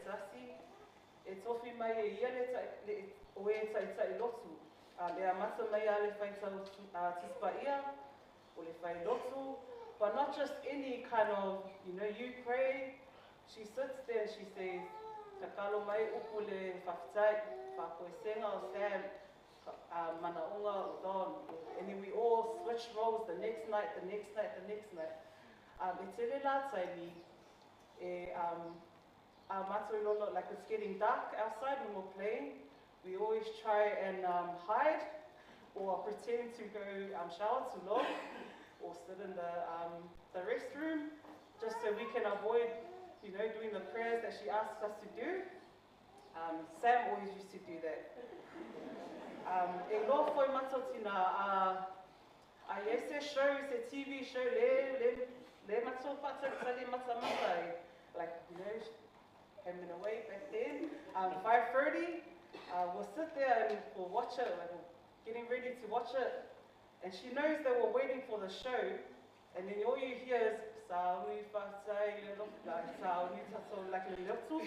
asiasi, e tofi mai e ia le, le, o e ta'ita'i lotu. E amata mai ia le faitau Tusi Paia, o le fai lotu, but not just any kind of, you pray, she sits there and she says, "Tatalo mai upu le faafetai, faafoeseaga o Sam, manaoga o Don." And then we all switch roles the next night, the next night, the next night. E tele la taimi, e a mātou lolo, like it's getting dark outside when we're playing, we always try and hide or pretend to go shower too long or sit in the restroom just so we can avoid doing the prayers that she asks us to do. Sam always used to do that. E loa foi mātou tina a i se show, se TV show, le mātou whātau mata mata e, like, came in away back then. 5:30, we'll sit there and we'll watch it, like we're getting ready to watch it. And she knows that we're waiting for the show. And then all you hear is, "Sauni faafetai le like, sauni tato," like le lotu.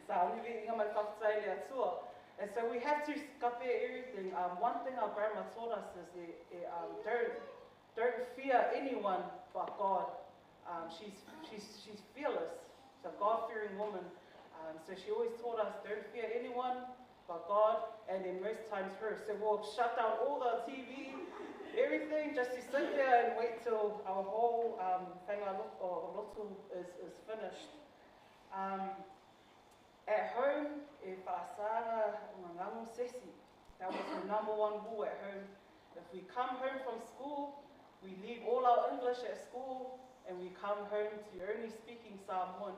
"Sauni viiga ma le faafetai i le Atua." And so we have to skape everything. One thing our grandma taught us is don't fear anyone but God. She's fearless. She's a God-fearing woman. So she always taught us, don't fear anyone but God, and then most times her. So we'll shut down all the TV, everything, just to sit there and wait till our whole faiga or lotu is finished. At home, e faasaga ngamu sesi. That was the number one rule at home. If we come home from school, we leave all our English at school and we come home to only speaking Samoan.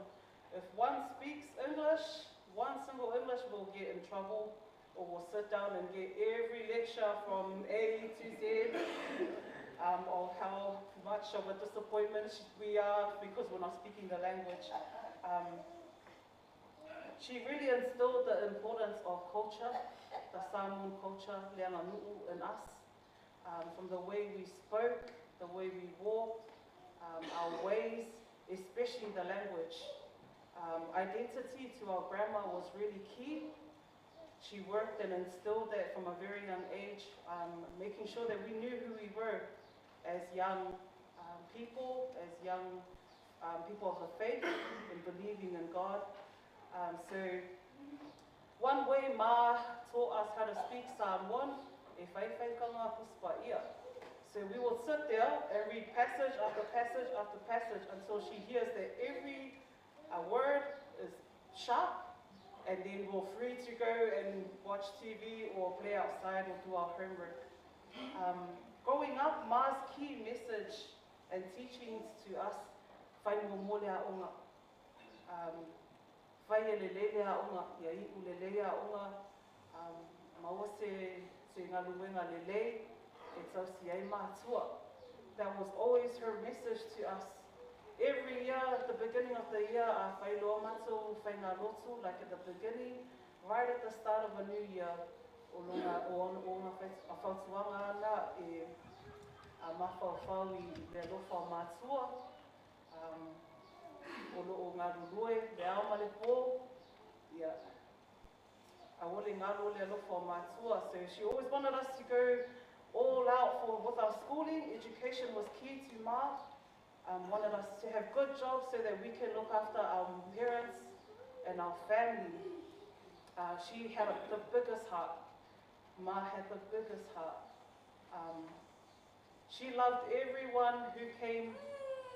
If one speaks English, one single English, will get in trouble or we'll sit down and get every lecture from A to Z of how much of a disappointment we are because we're not speaking the language. She really instilled the importance of culture, the Samoan culture, le aganu'u in us, from the way we spoke, the way we walked, our ways, especially the language. Identity to our grandma was really key. She worked and instilled that from a very young age, making sure that we knew who we were as young people, as young people of the faith and believing in God. So one way Ma taught us how to speak Samoan, e faikaga Tusi Paia. So we will sit there and read passage after passage after passage until she hears that every word is sharp, and then we're free to go and watch TV or play outside or do our homework. Growing up, Ma's key message and teachings to us, fai muamua le aoga. Fai e lelei le aoga, ia iu lelei aoga, maua se galuega lelei, e tausi ai matua. That was always her message to us. Every year, at the beginning of the year, a failoa mātou faiga lotu, like at the beginning, right at the start of a new year, o longa o ona o ngā a fautuaga ana e a mafaufau i le alofa o matua, o lo'o galulue le ao ma le pō, ia ʻaʻole galo le alofa o matua. So she always wanted us to go all out for with our schooling. Education was key to Ma. Wanted us to have good jobs so that we can look after our parents and our family. She had the biggest heart. Ma had the biggest heart. She loved everyone who came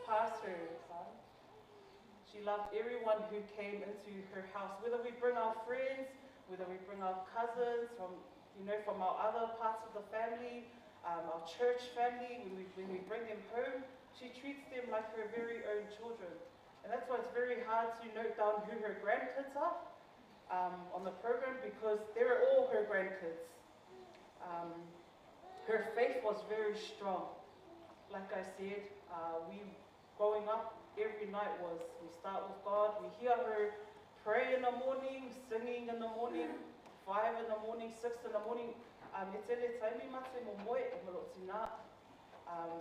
past her. She loved everyone who came into her house, whether we bring our friends, whether we bring our cousins from our other parts of the family, our church family, when we bring them home, she treats them like her very own children. And that's why it's very hard to note down who her grandkids are on the program, because they're all her grandkids. Her faith was very strong. Like I said, we growing up, every night was we start with God. We hear her pray in the morning, singing in the morning, 5 in the morning, 6 in the morning. E tele taimi mate mo moe o malo tina.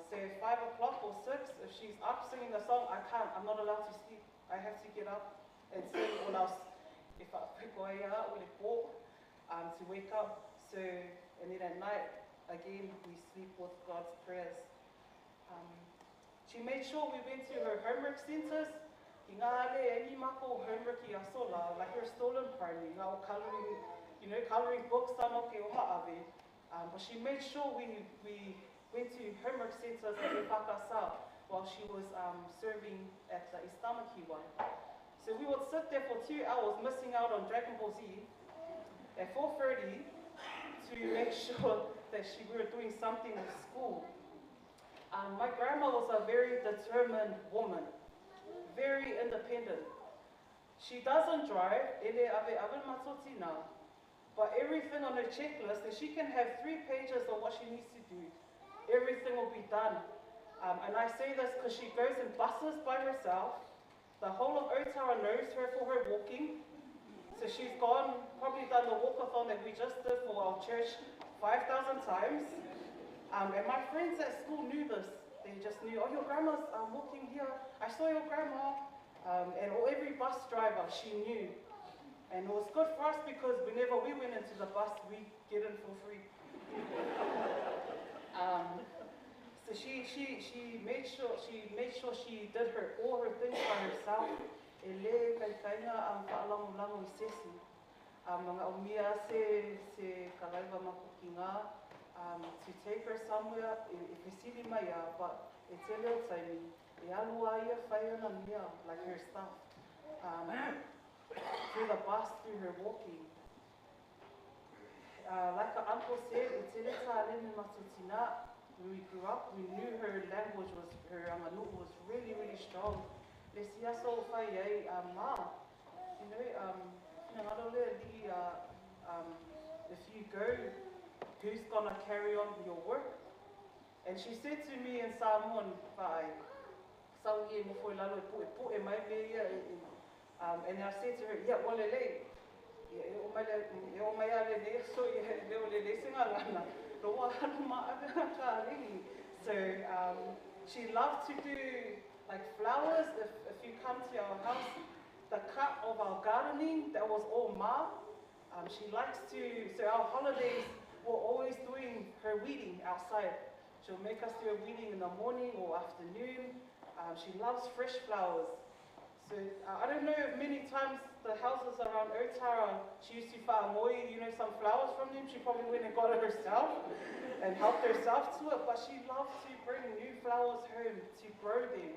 Say 5 o'clock or 6, if she's up singing a song, I can't, I'm not allowed to sleep. I have to get up and sing. us e whaapeko ai a o le pō, to wake up. So, and then at night, again, we sleep with God's prayers. She made sure we went to her homework centers. I ngā ale e ni mako homework i asola, like her stolen primary, ngā o coloring, coloring books sama ke o ave. But she made sure we went to homework centers at Epakasa while she was serving at the East Tamaki one. So we would sit there for 2 hours missing out on Dragon Ball Z at 4:30 to make sure that we were doing something with school. My grandma was a very determined woman, very independent. She doesn't drive, ele ave ave matotina, but everything on her checklist, and she can have 3 pages of what she needs to do. Everything will be done. And I say this because she goes in buses by herself. The whole of Otara knows her for her walking. So she's gone, probably done the walkathon that we just did for our church 5,000 times. And my friends at school knew this. They just knew, oh, your grandma's walking here. I saw your grandma. And every bus driver, she knew. And it was good for us because whenever we went into the bus, we get in for free. So she made sure she did all her things by herself. E le kaikainga ang whaalangolango i sesi. Mga umia se kalaiva makuki ngā, to take her somewhere, e fesili mai a, but e te leo taimi, e alua ia whaiana mea, like her stuff. Through the bus, through her walking. Like her uncle said, e te leta alene matutina, when we grew up, we knew her language was, her anganu'u was really, really strong. Le siaso o whai ai, ma, if you go, who's gonna carry on your work? And she said to me in Samoan, whai, sau ie mo foi lalo e poe poe mai me ia, and I said to her, yeah, wale le, e o mai ale ne so i leo le le singa ngana, roa halu ma ave ka aleni. So she loved to do like flowers. If you come to our house, the cut of our gardening, that was all ma. She likes to, so our holidays, we're always doing her weeding outside. She'll make us do a weeding in the morning or afternoon. She loves fresh flowers. So I don't know if many times the houses around Otara, she used to whaangoi, some flowers from them. She probably went and got it herself and helped herself to it. But she loves to bring new flowers home to grow them.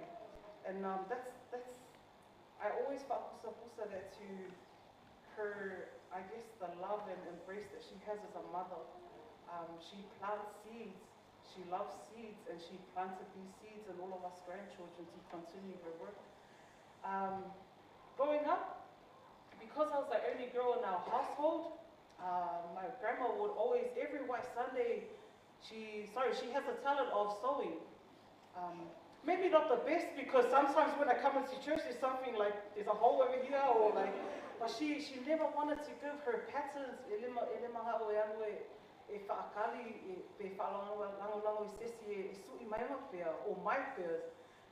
And that's I always whaapusapusa that to her, I guess, the love and embrace that she has as a mother. She plants seeds. She loves seeds, and she planted these seeds in all of us grandchildren to continue her work. Growing up, because I was the only girl in our household, my grandma would always, every White Sunday, she has a talent of sewing. Maybe not the best, because sometimes when I come into church, there's something like, there's a hole over here, or like, but she never wanted to give her patterns. E lema hao e anu e whaakali, e pe whaalangolango i sesi e sui mai pea, or mai peas,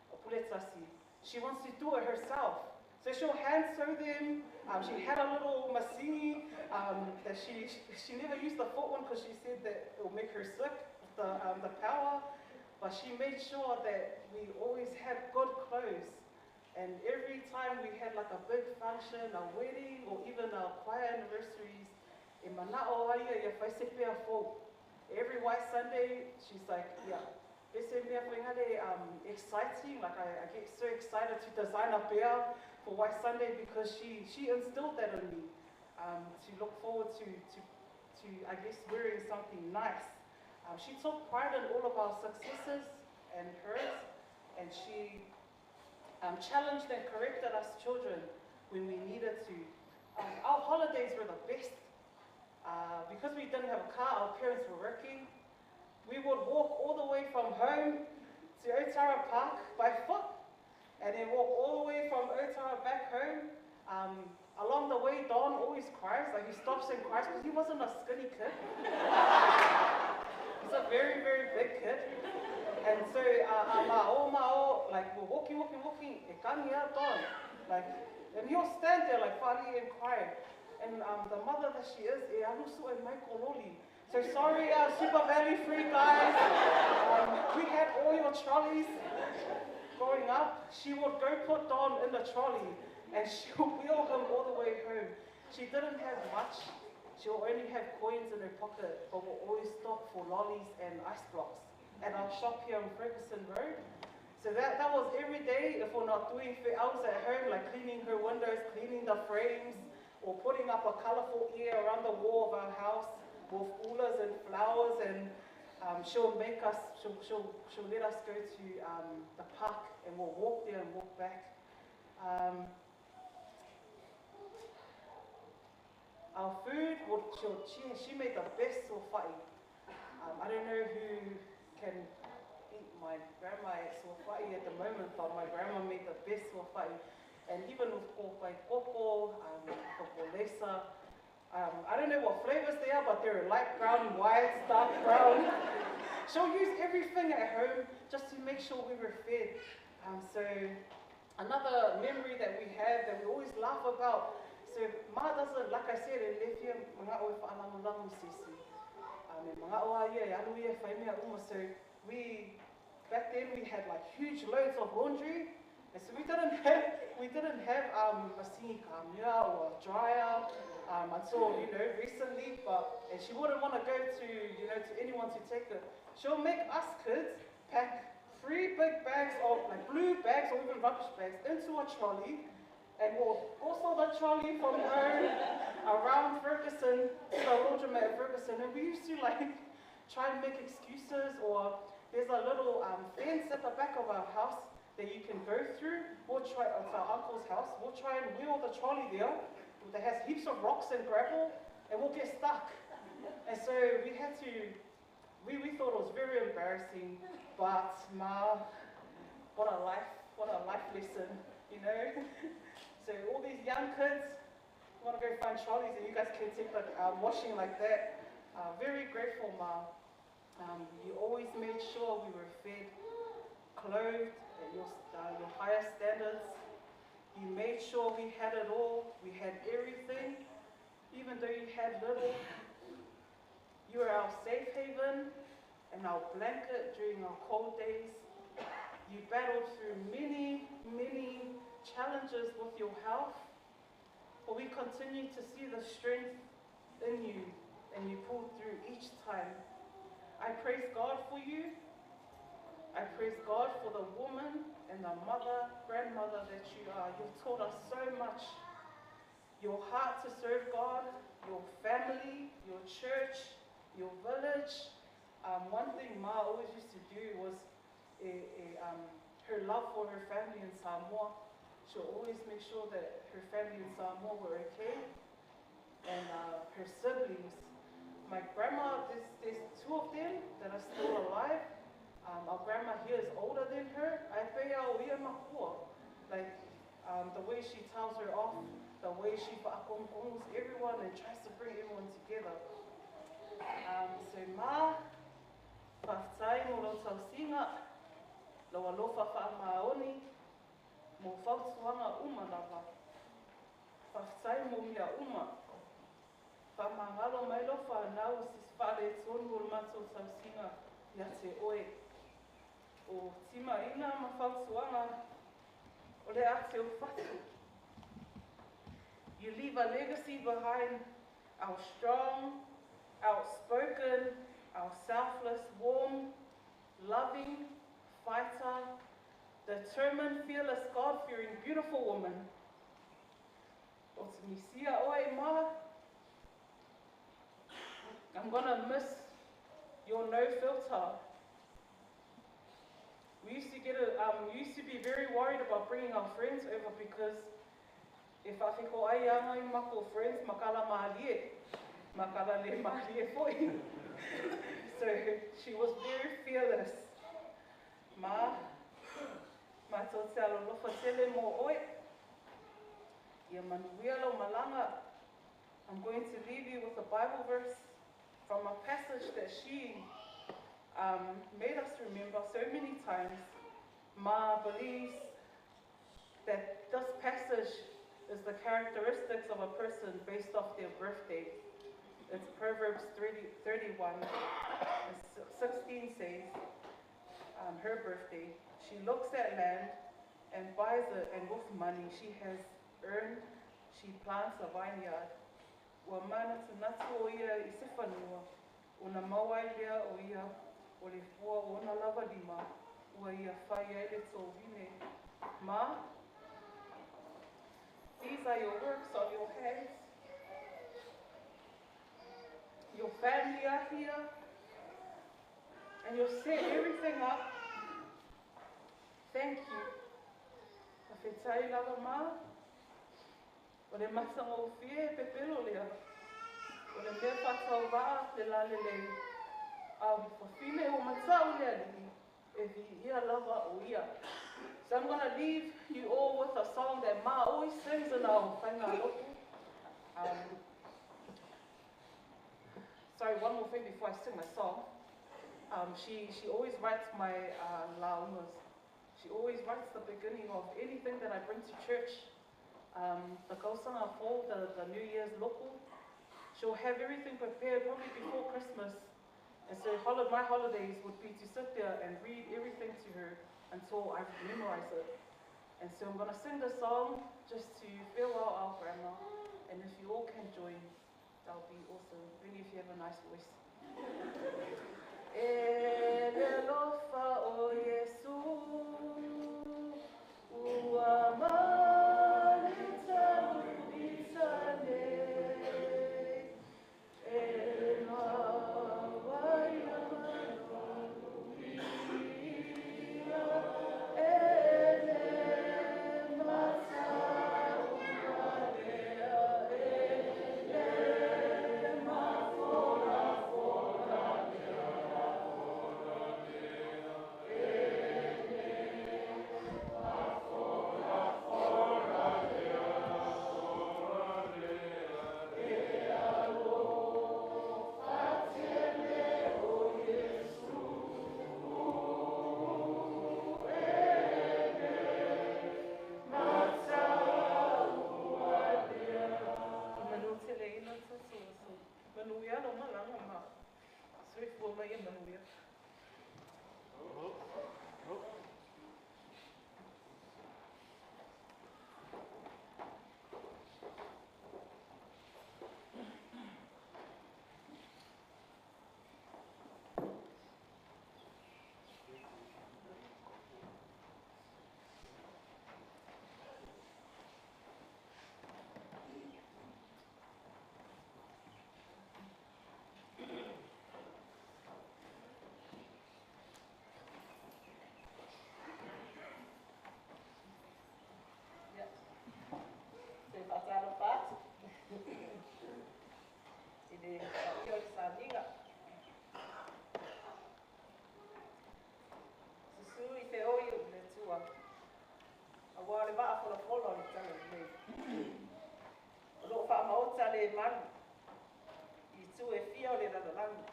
o puletasi. She wants to do it herself. So she'll hand sew them. She had a little machine that she never used the foot one because she said that it will make her sick, the power. But she made sure that we always had good clothes. And every time we had like a big function, a wedding, or even our choir anniversaries, e mana'o aia ia whaise pea fō. Every White Sunday, she's like, yeah. Exciting, like I get so excited to design a pea for White Sunday because she instilled that in me, to look forward to I guess wearing something nice. She took pride in all of our successes and hers, and she challenged and corrected us children when we needed to. Our holidays were the best. Because we didn't have a car, our parents were working. We would walk all the way from home to Otara Park by foot, and then walk all the way from Otara back home. Along the way, Don always cries, like he stops and cries because he wasn't a skinny kid. He's a very, very big kid. And so, ma'o, like we're walking, e kangia Don. Like, And he'll stand there like fa'ali'i and cry. And the mother that she is, e alu su'e mai kololi. So sorry, Super Valley Free guys. We had all your trolleys growing up. She would go put Don in the trolley and she'll wheel him all the way home. She didn't have much. She'll only have coins in her pocket, but will always stop for lollies and ice blocks at our shop here on Ferguson Road. So that was every day, if we're not doing hours at home, like cleaning her windows, cleaning the frames, or putting up a colorful ear around the wall of our house with ulas and flowers, and she'll make us, she'll let us go to the park, and we'll walk there and walk back. Our food, she made the best sofa'i. I don't know who can beat my grandma at sofa'i at the moment, but my grandma made the best sofa'i. And even with kopai koko, the bolesa, I don't know what flavors they are, but they're light brown, white, dark brown. She'll use everything at home just to make sure we were fed. So another memory that we have that we always laugh about. So ma doesn't, like I said, e le fia manga'o e fa'alagolago i sisi. E manga'o a ia, e alu ia e fai mea uma. So back then we had like huge loads of laundry. And so we didn't have a singi kamia or a dryer until, you know, recently. But, and she wouldn't want to go to, you know, to anyone to take it. She'll make us kids pack 3 big bags of like blue bags or even rubbish bags into a trolley. And we'll also the trolley from home around Ferguson, to the laundromat at Ferguson. And we used to like try and make excuses, or there's a little fence at the back of our house that you can go through. We'll try, it's our uncle's house, we'll try and wheel the trolley there that has heaps of rocks and gravel, and we'll get stuck. And so we had to, we thought it was very embarrassing, but ma, what a life lesson, you know? So all these young kids want to go find trolleys, and you guys can take the washing like that. Very grateful, Ma. You always made sure we were fed, clothed at your highest standards. You made sure we had it all. We had everything, even though you had little. You were our safe haven and our blanket during our cold days. You battled through many, many challenges with your health, but we continue to see the strength in you, and you pulled through each time. I praise God for you. I praise God for the woman and the mother, grandmother that you are. You've taught us so much. Your heart to serve God, your family, your church, your village. One thing Ma always used to do was her love for her family in Samoa. She'll always make sure that her family in Samoa were okay, and her siblings. My grandma, there's 2 of them that are still alive. Our grandma here is older than her. Like, the way she tells her off, the way she whaakongongs everyone and tries to bring everyone together. So ma, whaftai mo lau tausinga, lau alofa whaamaoni, mo fautuanga uma lava. Whaftai mo mea uma. Whamangalo mai lo whanau sis whare tonu o matou tausinga ia te oe. O tima ina ma fautuanga o le ate o whatu. You leave a legacy behind, our strong, outspoken, our selfless, warm, loving, fighter, determined, fearless, God-fearing, beautiful woman. O te misia oe ma, I'm gonna miss your no filter. We used to get we used to be very worried about bringing our friends over, because if I think, oh, ai anga i mako friends, makala mahalie, makala le mahalie foi. So she was very fearless. Ma, ma tō te alolofa tele mō oe. Ia manuia lau malanga. I'm going to leave you with a Bible verse from a passage that she made us remember so many times. Ma believes that this passage is the characteristics of a person based off their birth date. It's Proverbs 30, 31, 16 says, her birthday, she looks at land and buys it, and with money she has earned, she plants a vineyard. Ua manatunatu o ia i se fanua, ona maua ai lea o ia o le fua o ona lava lima, ua ia fai ai le tou vine. Ma, these are your works on your hands. Your family are here, and you've set everything up. Thank you. Faafetai lava ma, o le matagofie e pepelo lea. O le mea faatauvaa le lalelei. A o fafine ua matau le Alii, e viia lava o ia. So I'm going to leave you all with a song that Ma always sings in our faigalotu. Sorry, one more thing before I sing my song. She always writes my laugas. She always writes the beginning of anything that I bring to church. The tausaga fou, the New Year's loku. She'll have everything prepared probably before Christmas. And so my holidays would be to sit there and read everything to her until I've memorized it. And so I'm going to sing the song just to farewell our grandma. And if you all can join, that'll be awesome. Only if you have a nice voice. E le alofa o Iesu, ua male i tane, e maua ia manuia, e le mataua lea, e le mafolafolalea, e le mafolafola lea, e alofa tele o Iesu, e le mataua lea. Manuteleina tatou aso. Manuia lou malaga ma. Soifua ma ia manuia. Ia, se faatalofa atu i le paia o le saniga. Susu i feoi o le Atua, auā o le vaa folafola o le talalelei. O loo faamaota le malu i itu e fia o le lalolagi.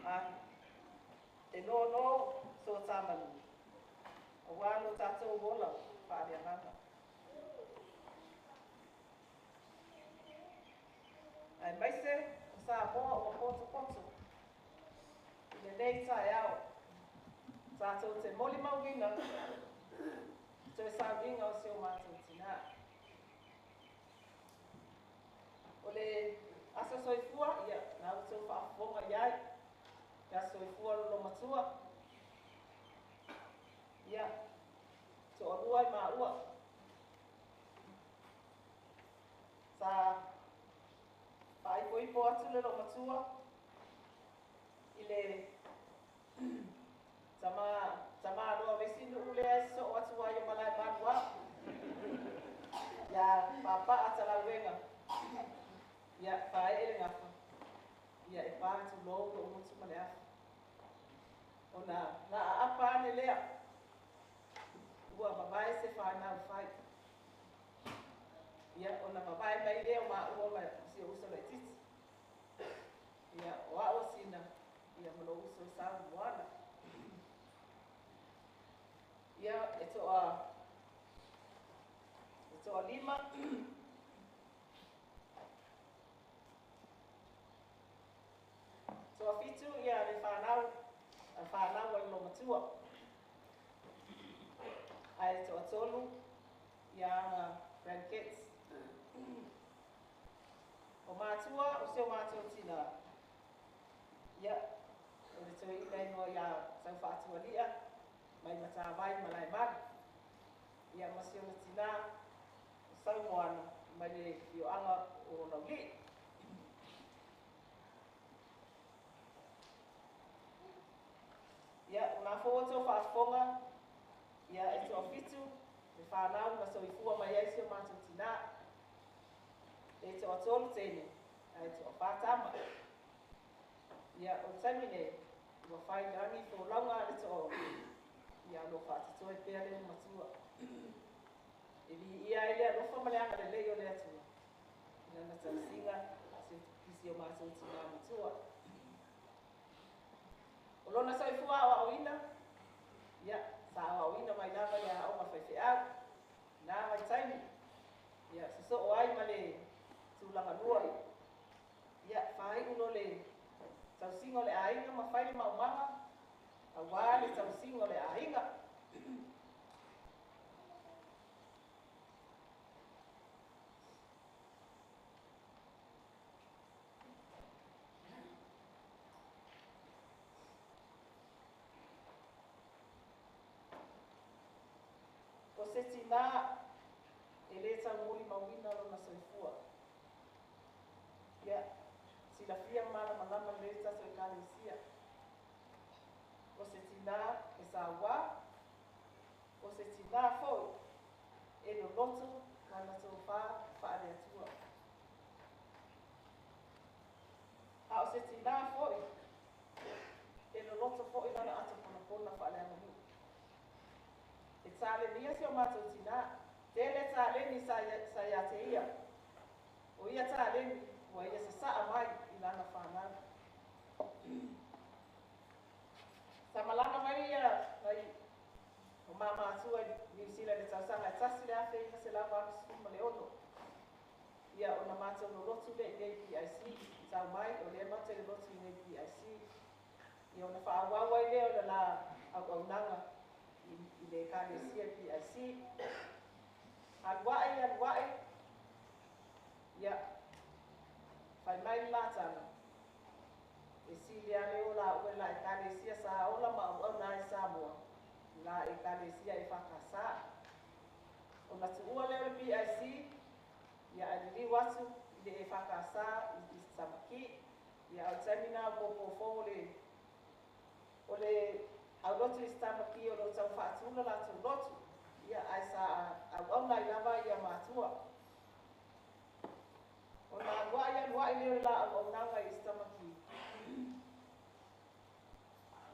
A e nono so tā manu, auā lo tatou ola faaleagaga. Aemaise o Samoa ua potopoto i lenei taeao tatou te molimauina toe sauniga o si o matou tinā. O le aso soifua, ia, na outou faafofoga i ai, le aso soifua lolomatua. Ia, toalua i maua. Sa faaipoipo atu le loomatua i le tama tamāloa o le isi nuu lea e sosoo atu ai o Malaemaluā ia Papaa Talauega. Ia faaee le gafa, ia e pa tulou lou gutu ma le afi. Ona na aapa ane lea, ua vavae se fanau fai. Ia ona vavae mai lea o maua ma si ou uso laitiiti. Ia o a'u o Sina, ia ma lou uso e Sau Moana. Ia e toa Ia ana grandkids. O matua o si o matou tinā, ia, o le toeaina e igoa ia Taufaatualia mai Matavai Malaemalu, ia ma si ona tinā o Saumoana mai le afioaga o Laulii. Ia, o lena foi ua outou faafofoga, ia, e toafitu le fanau na soifua mai ai si o matou tinā. E toatolu teine ae toafa tama. Ia, o le taimi nei, ua fai i lagi folauga a le toaono, ia o lo o faatotoe pea le ūmatua. E viia ai le alofa ma le agalelei o le Atua i lana tausiga i si o matou tinā matua. O lona soifua aoaoina, ia, sa aoaoina mai lava i le aoga faifeau i na vaitaimi, ia, sosoo ai ma le tulaga lua, ia, faaiu loa le tausiga o le aiga ma fai le maumaga aua le tausiga o le aiga. O se tinā e le taumolimauina lona soifua. Ia, silafia ma malamalama lelei le tatou Ekalesia. O se tinā e sauā, o se tinā foi e loloto lana tofā faale-Atua. A o se tinā foi e loloto foi lana ato ponapona faaleaganuu. E talenia si o matou tinā, tele taleni sa ia te ia. O ia taleni ua ia sasaa mai i lana fanau. Sa malaga mai ia nai o ma matua i Niu Sila i le tausaga e 1986. Ia ona matou lolotu lea i nei PIC, tau mai o lea matou te lolotu i nei PIC. Ia ona faaauau ai lea o le la auaunaga i le Ekalesia PIC. Alu ae, alu ae, ia, fai mai le latana, e sili lava le ola a oe la Ekalesia sa ola ma auauna ai Samoa, la Ekalesia EFKS. Ona tuua lea o le PIC, ia ae liliu atu i le EFKS i Samaki, ia a o le taimi lena o popo fou o le O le aulotu i Sitamaki o lo o tau faatu le latou lotu, ia, ae sa auauna ai lava ia matua. Ona aluai aluai lea o le la auaunaga i Sitamaki,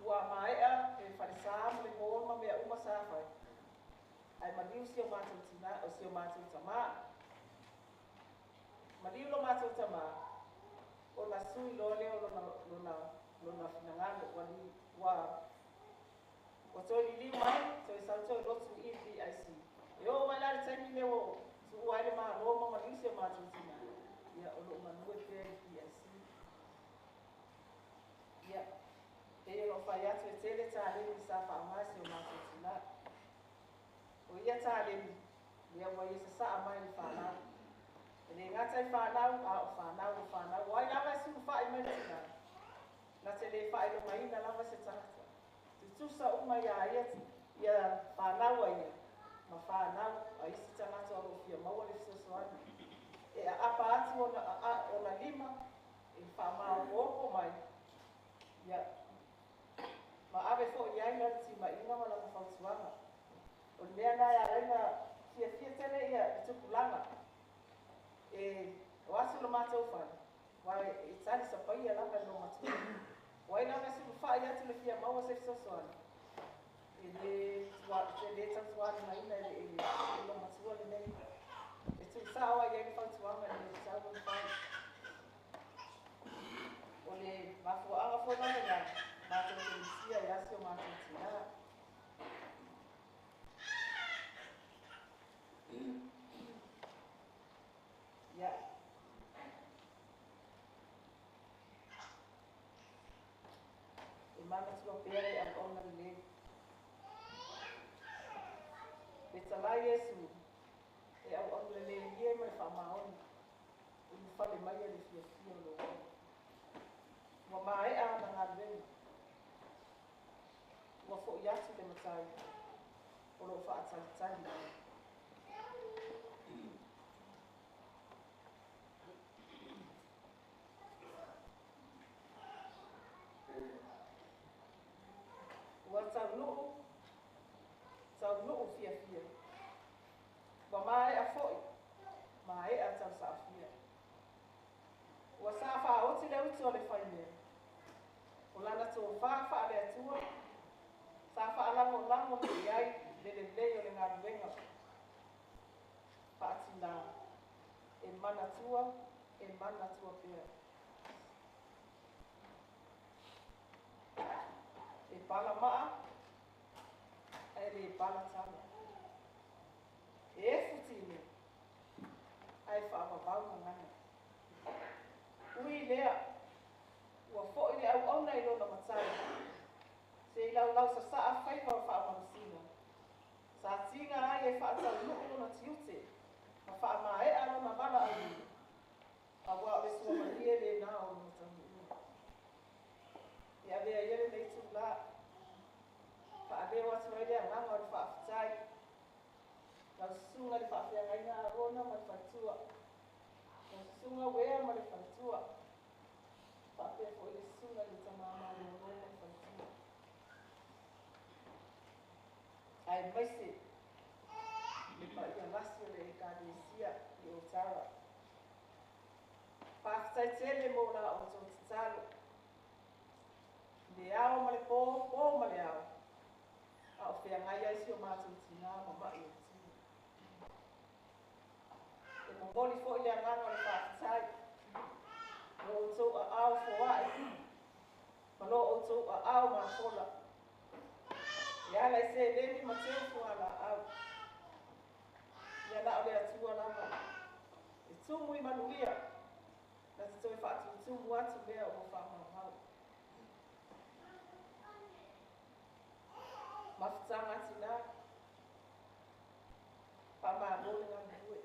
ua maea le falesa ma le hall ma mea uma sa fai, ae maliu si o matou tina, o si o matou tamā. Maliu lo matou tamā, ona sui loa lea o lona, lona, lona finagalo, ua, ua, ua toe liliu mai, toe sau toe lotu i PIC. E oo mai la le taimi lea ua tuua ai le Malo ma maliu si o matou tina, ia, o lo o galue pea i PIC. Ia, pei o lou fai atu e tele taleni sa faaaoga e si o matou tina. O ia taleni, lea ua ia sasaa mai i le fanau. E le gata i fanau, a o fanau o fanau. O ai lava e sulufai mai le tina, na te le faailogaina lava se tagata. Tutusa uma iā ia ia fanau a ia ma fanau a isi tagata o lo o fia maua le fesoasoani. E aapa atu ona ona lima e faamaopoopo mai, ia, ma ave foi i ai lana timaiga ma lana fautuaga. O le mea lena e ala ai ona fiafia tele ia le tupulaga e o atu lo matou fale, aua e tali sapaia lava e loomatua. O ai lava e sulufai atu le fia maua se fesoasoani, e le e le tautualugaina e le loomatua lenei. E tuusao ai i ai le fautuaga i le mea tatau ona fai. O le mafuaaga foi lava lena matou te misia ai lava si o matou tinā. Ia. E manatua pea le auauna lelei. Fetalai Iesu. faamaoni ulufale mai ai le fiafia o lou ola. Ua maea ana galuega, ua fo'i atu le Matai o lo o faatalitali mai. Ua taunuu, taunuu fiafia, ua maea foi, maea tausaafia. Ua sa faaoti le utu a le faimea, o lana tofā faale-Atua sa faalagolago i ai le lelei o le galuega faatinā e manatua, e manatua pea. E pala maa, ae le pala tala. E efu tino, ae faavavau gagana. Ui lea, ua fo'i le auauna i lona matai, se i laulausasaa faiva o faamalosiga. Sa tiga ai e faataunuu lona tiute ma faamaea lona valaauina, auā o le suamalie lena o lona taunuuga. E avea ia lenei itulā, faaleo atu ai le agaga o le faafetai, lau susuga i le faafeagaiga Arona ma le faletua, lau susuga Uea ma le faletua, faapea foi le susuga i le tama malolo ma le faletua, aemaise le paia lasi o le Ekalesia i Otawa. Faafetai tele mo la outou tatalo i le ao ma le po, po ma le ao, a o feagai ai si o matou tinā ma ma'i o le tino. E momoli foi le agaga o le faafetai lo outou aao foai ma lo outou aao mafola e ala i seleni ma teu fualaau. Ia na o le Atua lava e tumu i manuia na te toe faatutumu atu mea ua faamaumau. Mafutaga tinā, faamalo le galulue,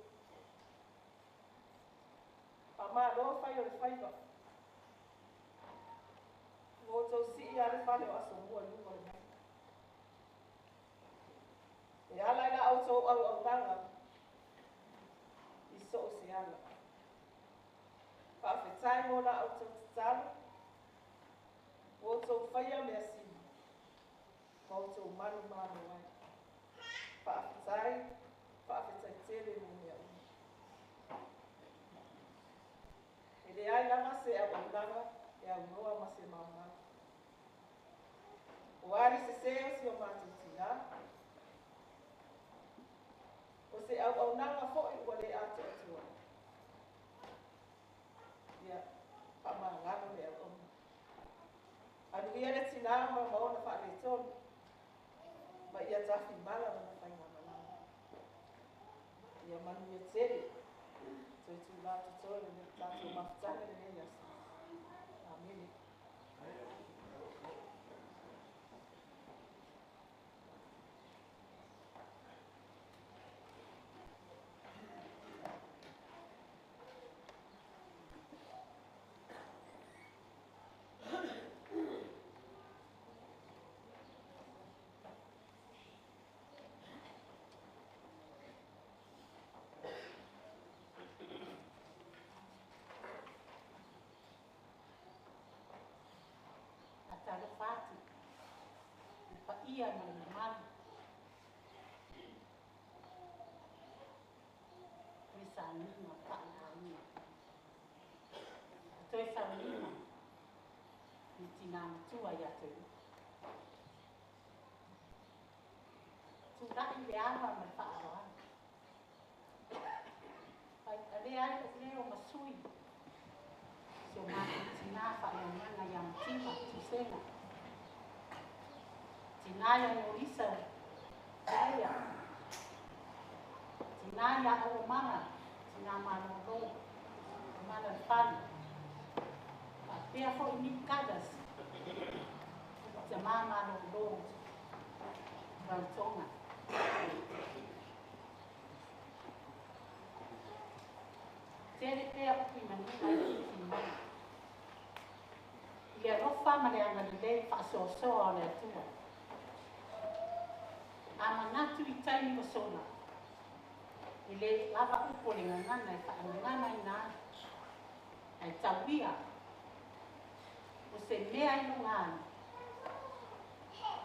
faamalo fai o le faiva, ua outou sii lava le fale o Asomua i luga o le malu. E ala i la outou auaunaga i so o se ala. Faafetai mo la outou tatalo, ua outou faia mea sili ma outou manumalo ai. Faafetai, faafetai tele mo mea uma. E leai lava se auaunaga e aunoa ma se maumau. O a ni sesē o si o matou tinā, o se auaunaga foi ua le atoatoa, ia faamagalo le auauna. Anuia le tinā ma ona faaletonu, ma ia tafimala lona faigamalaga. Ia manuia tele toe tulā totoe le tatou mafutaga i lenei aso. Amene. Talofa atu i le paia ma le mamalu o le sauniga faaleaiga. E toe sauniga ni tinā matua ia te upu. Tulai le ava ma le faaaloalo. Avea ai lou leo ma sui si o matou tinā faaleagaga ia Mativa Tusega. Tinā ia Molisa Leia. Tinā ia Auamala, tinā malolo, Mala le fale. Faapea foi Nick Gathers, tamā malolo, Rarotonga. upu i manu ai i mai. I le alofa ma le agalelei faasoasoa o le Atua. A manatu i taimi ua sola, e le lava upu o le gagana e faagaganaina ai, ae tauia o se mea i luga ai,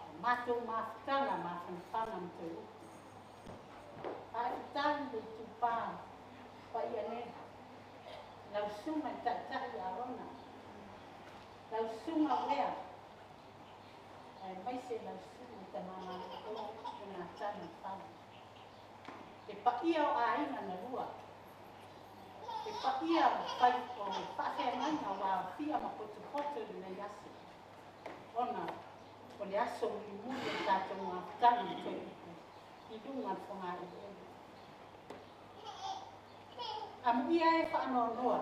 o matou mafutaga mafanafana ma toe upu. Faafetai le itupa paia nei, lau susuga i le Taitai Arona, lau susuga Uea, aemaise lau susuga i Tama Malolo o Natana Fala. Le paia o aiga na lua, le paia o fai o faafeagaiga ua aofia ma potopoto i lenei aso, ona o le aso mulimuli o le tatou mafutaga ma toe upu i luga o le fogaeleele. Amuia e faanoanoa,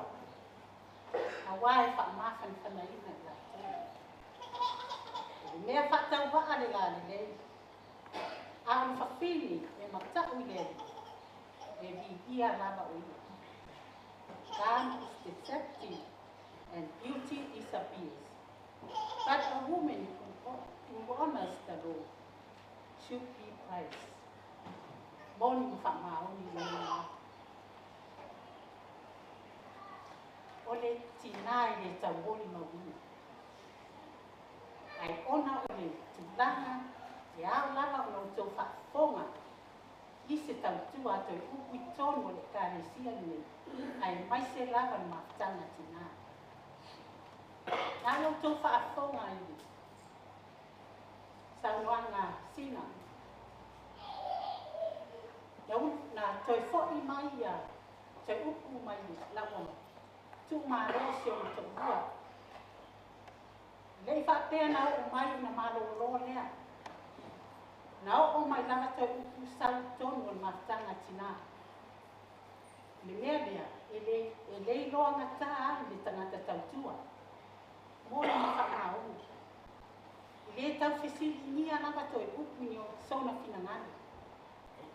auā e faamafanafanaina i latou. O le mea faatauvaa le lalelei, a o le fafine e matau i le Alii, e viia lava o ia. Charm is deceptive and beauty disappears, but a woman who honors the Lord should be praised. Moni ma faamaoni i lona atu. O le tinā e le tauolimauina, ae ona o le tulaga e ao lava ona outou faafofoga i se tautua a toe upu i totonu o le Ekalesia lenei, aemaise lava le mafutaga tinā. Na la outou faafofoga i le saunoaga a Sina, na toe foi mai ia toe upu mai lau tuumalo si ona toalua. E le i faapea na oo mai ona malolo lea. Na oo mai lava toe upu sau i totonu o le mafutaga a tinā. O le mea lea, e le iloa gata ai le tagata tautua mo le faamaoni. E le tau fesiligia lava toe upu ni sona finagalo.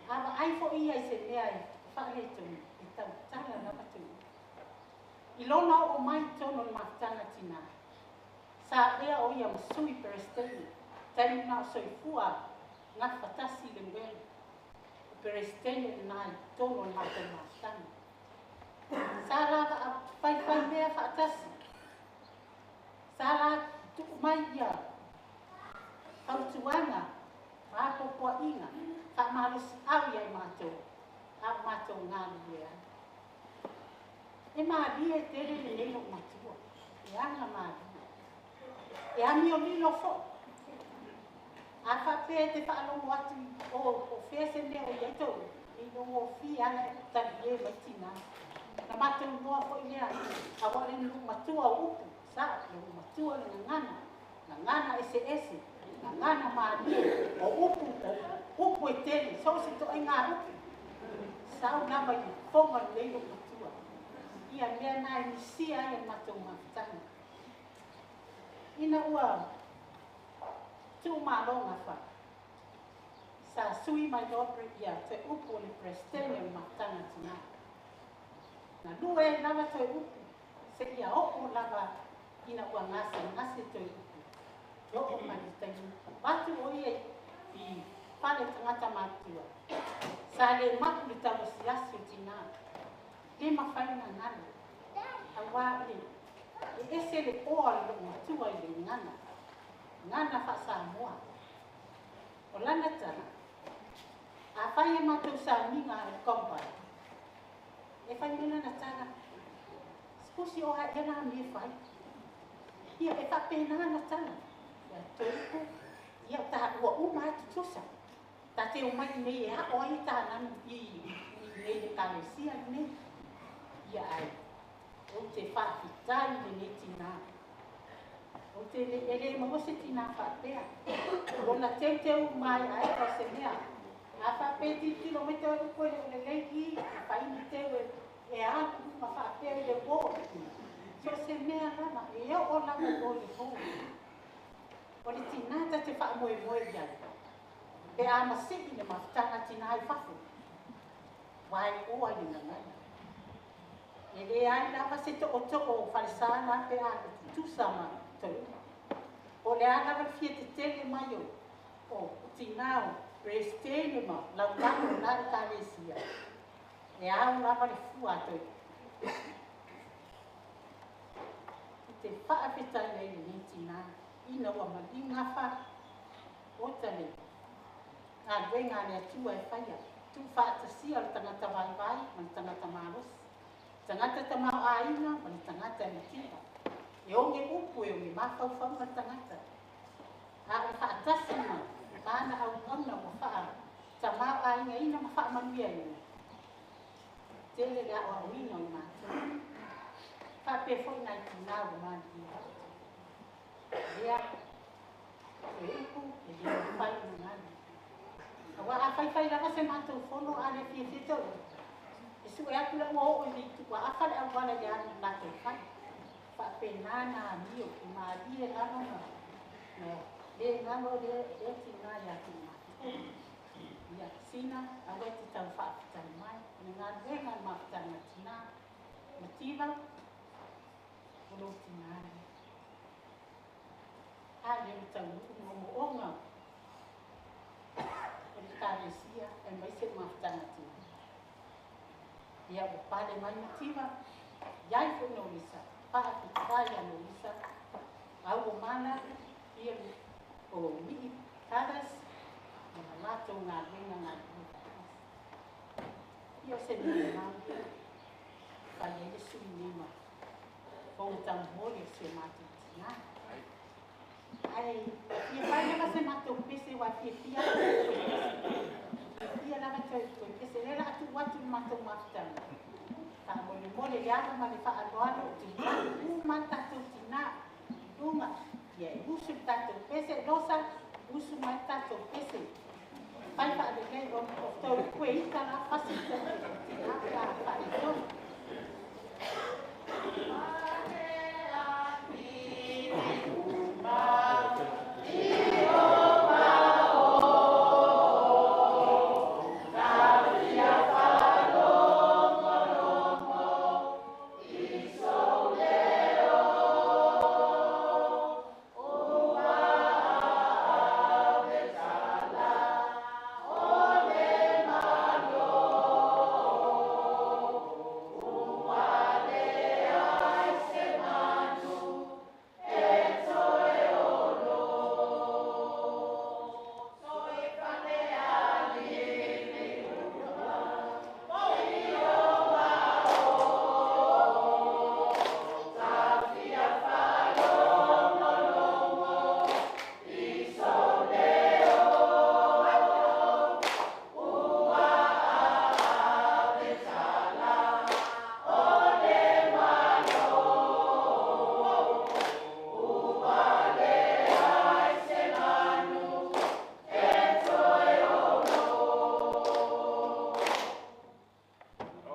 A vaai foi ia i se mea e faaletonu, e tautala lava toe upu. I lona oo mai i totonu o le mafutaga tinā, sa avea o ia ma sui Peresetene, taimi na o soifua gafatasi Lemuele. O Peresetene lena i totonu o le matou mafutaga. Sa lava faifai mea faatasi. Sa la tuu mai ia fautuaga ma apoapoaiga faamalosiau ia i matou, a o matou galulue ai. E malie tele lenei lou matua, e aga malie. E amiolilo foi. A faapea e te faalogo atu o fea se mea o i ai tou, e ilogofie ala e talie mai tinā. Na matou iloa foi lea, aua o le nuu matua o upu, sao, le nuu matua le gagana, gagana eseese, gagana malie, o upu, o upu e tele, so o se toaiga upu. Sau lava i le fofoga o lenei lou matua. Ia mea na e misia ai a matou mafutaga. Ina ua tuumalo gafa, sa sui mai loa ia toe upu o le Peresetene o le mafutaga tinā. Na lue ai lava toe upu, seia oo lava ina ua gasegase toe upu. E oo mai le taimi avatu o ia i fale tagata matutua. Sa le mapu le tauasiasi o tinā. Le mafai ona galo, auā o le e ese le oa o le loomatua i le gagana, gagana faa-Samoa. O lana tala, afai e matou sauniga i le combine, e fai mai lana tala, sikusi o ae ea la mea e fai. Ia, e faapena ana tala. Ia toe upu, ia ta ua uma lava tutusa. Ta te omai i inei e ao ai ta nanu i inei i le Ekalesia lenei. Ia ae, ou te faafetai i lenei tinā. Ou te le, e le maua se tinā faapea. Lona teuteu maeaea o se mea. A faapea e tilotilo mai toe upu e le o lelei i, e fai ni teu e, e alu ma faapea i le uo. So o se mea lava, e oo lava i o i le po. O le tinā ta te faamoemoe i ai, pe a masii le mafutaga tinā i fafo, uae oa i le gagana. E E le ai lava se to'oto'o o falesā la pe a tutusa ma Toeula. Po o le a lava le fia tetele mai o tinā o Peresetene ma laulalo o lena Ekalesia, e ao lava le fua a Toeula. Ou te faafetai ai i lenei tinā ina ua maliu gafa ota le galuega a le Atua e faia, tuufaatasia o le tagata vaivai ma le tagata malosi, tagata tamaoaiga ma le tagata e mativa. E oge upu e oge mafaufauga le tagata, a o le faatasi ma lana auauna ua faatamaoaigaina ma faamanuiaina, tele le aoaoina o i matou. Faapea foi nai tinā ua maliliu atu. Lea, o le upu e le mafai ona galo. Aua a faifai lava se matou fono a le fiafia Toeula, e sue atu la ua oo i le itu ua afa le auala i le alu i le latou fale. Faapena na amio e malie lava ma le galo lea tinā ia te matou. Ia, Sina, aua e te tau faafetai mai. O le galuega a le mafutaga a tinā, mativa, o lou tinā lea. A lea ua taunuu moomooga o le Ekalesia aemaise le mafutaga a tinā. Ia, ua pale mai mativa, iai foi Noelisa, faafetai ia Noelisa, au o mana, ia o Mi'i Brothers, ma la latou galuega galulue faatasi. Ia o se mea mau lea, fai ai le sui nei ma fofoga taumoli o si o matou tinā. Ae fia fai lava se matou pese aua e fiafia au i le pese. Fiafia lava toe pese. Lea o le a tuu atu i le matou mafutaga. Faamolemole le ava ma le faaaloalo ou te malu uma lava le tatou tinā i luga. Ia e usu le tatou pese, Losa, usu mai le tatou pese. Fai faalelei ona o tou kue ita la pasi tinā pe a faaletonu.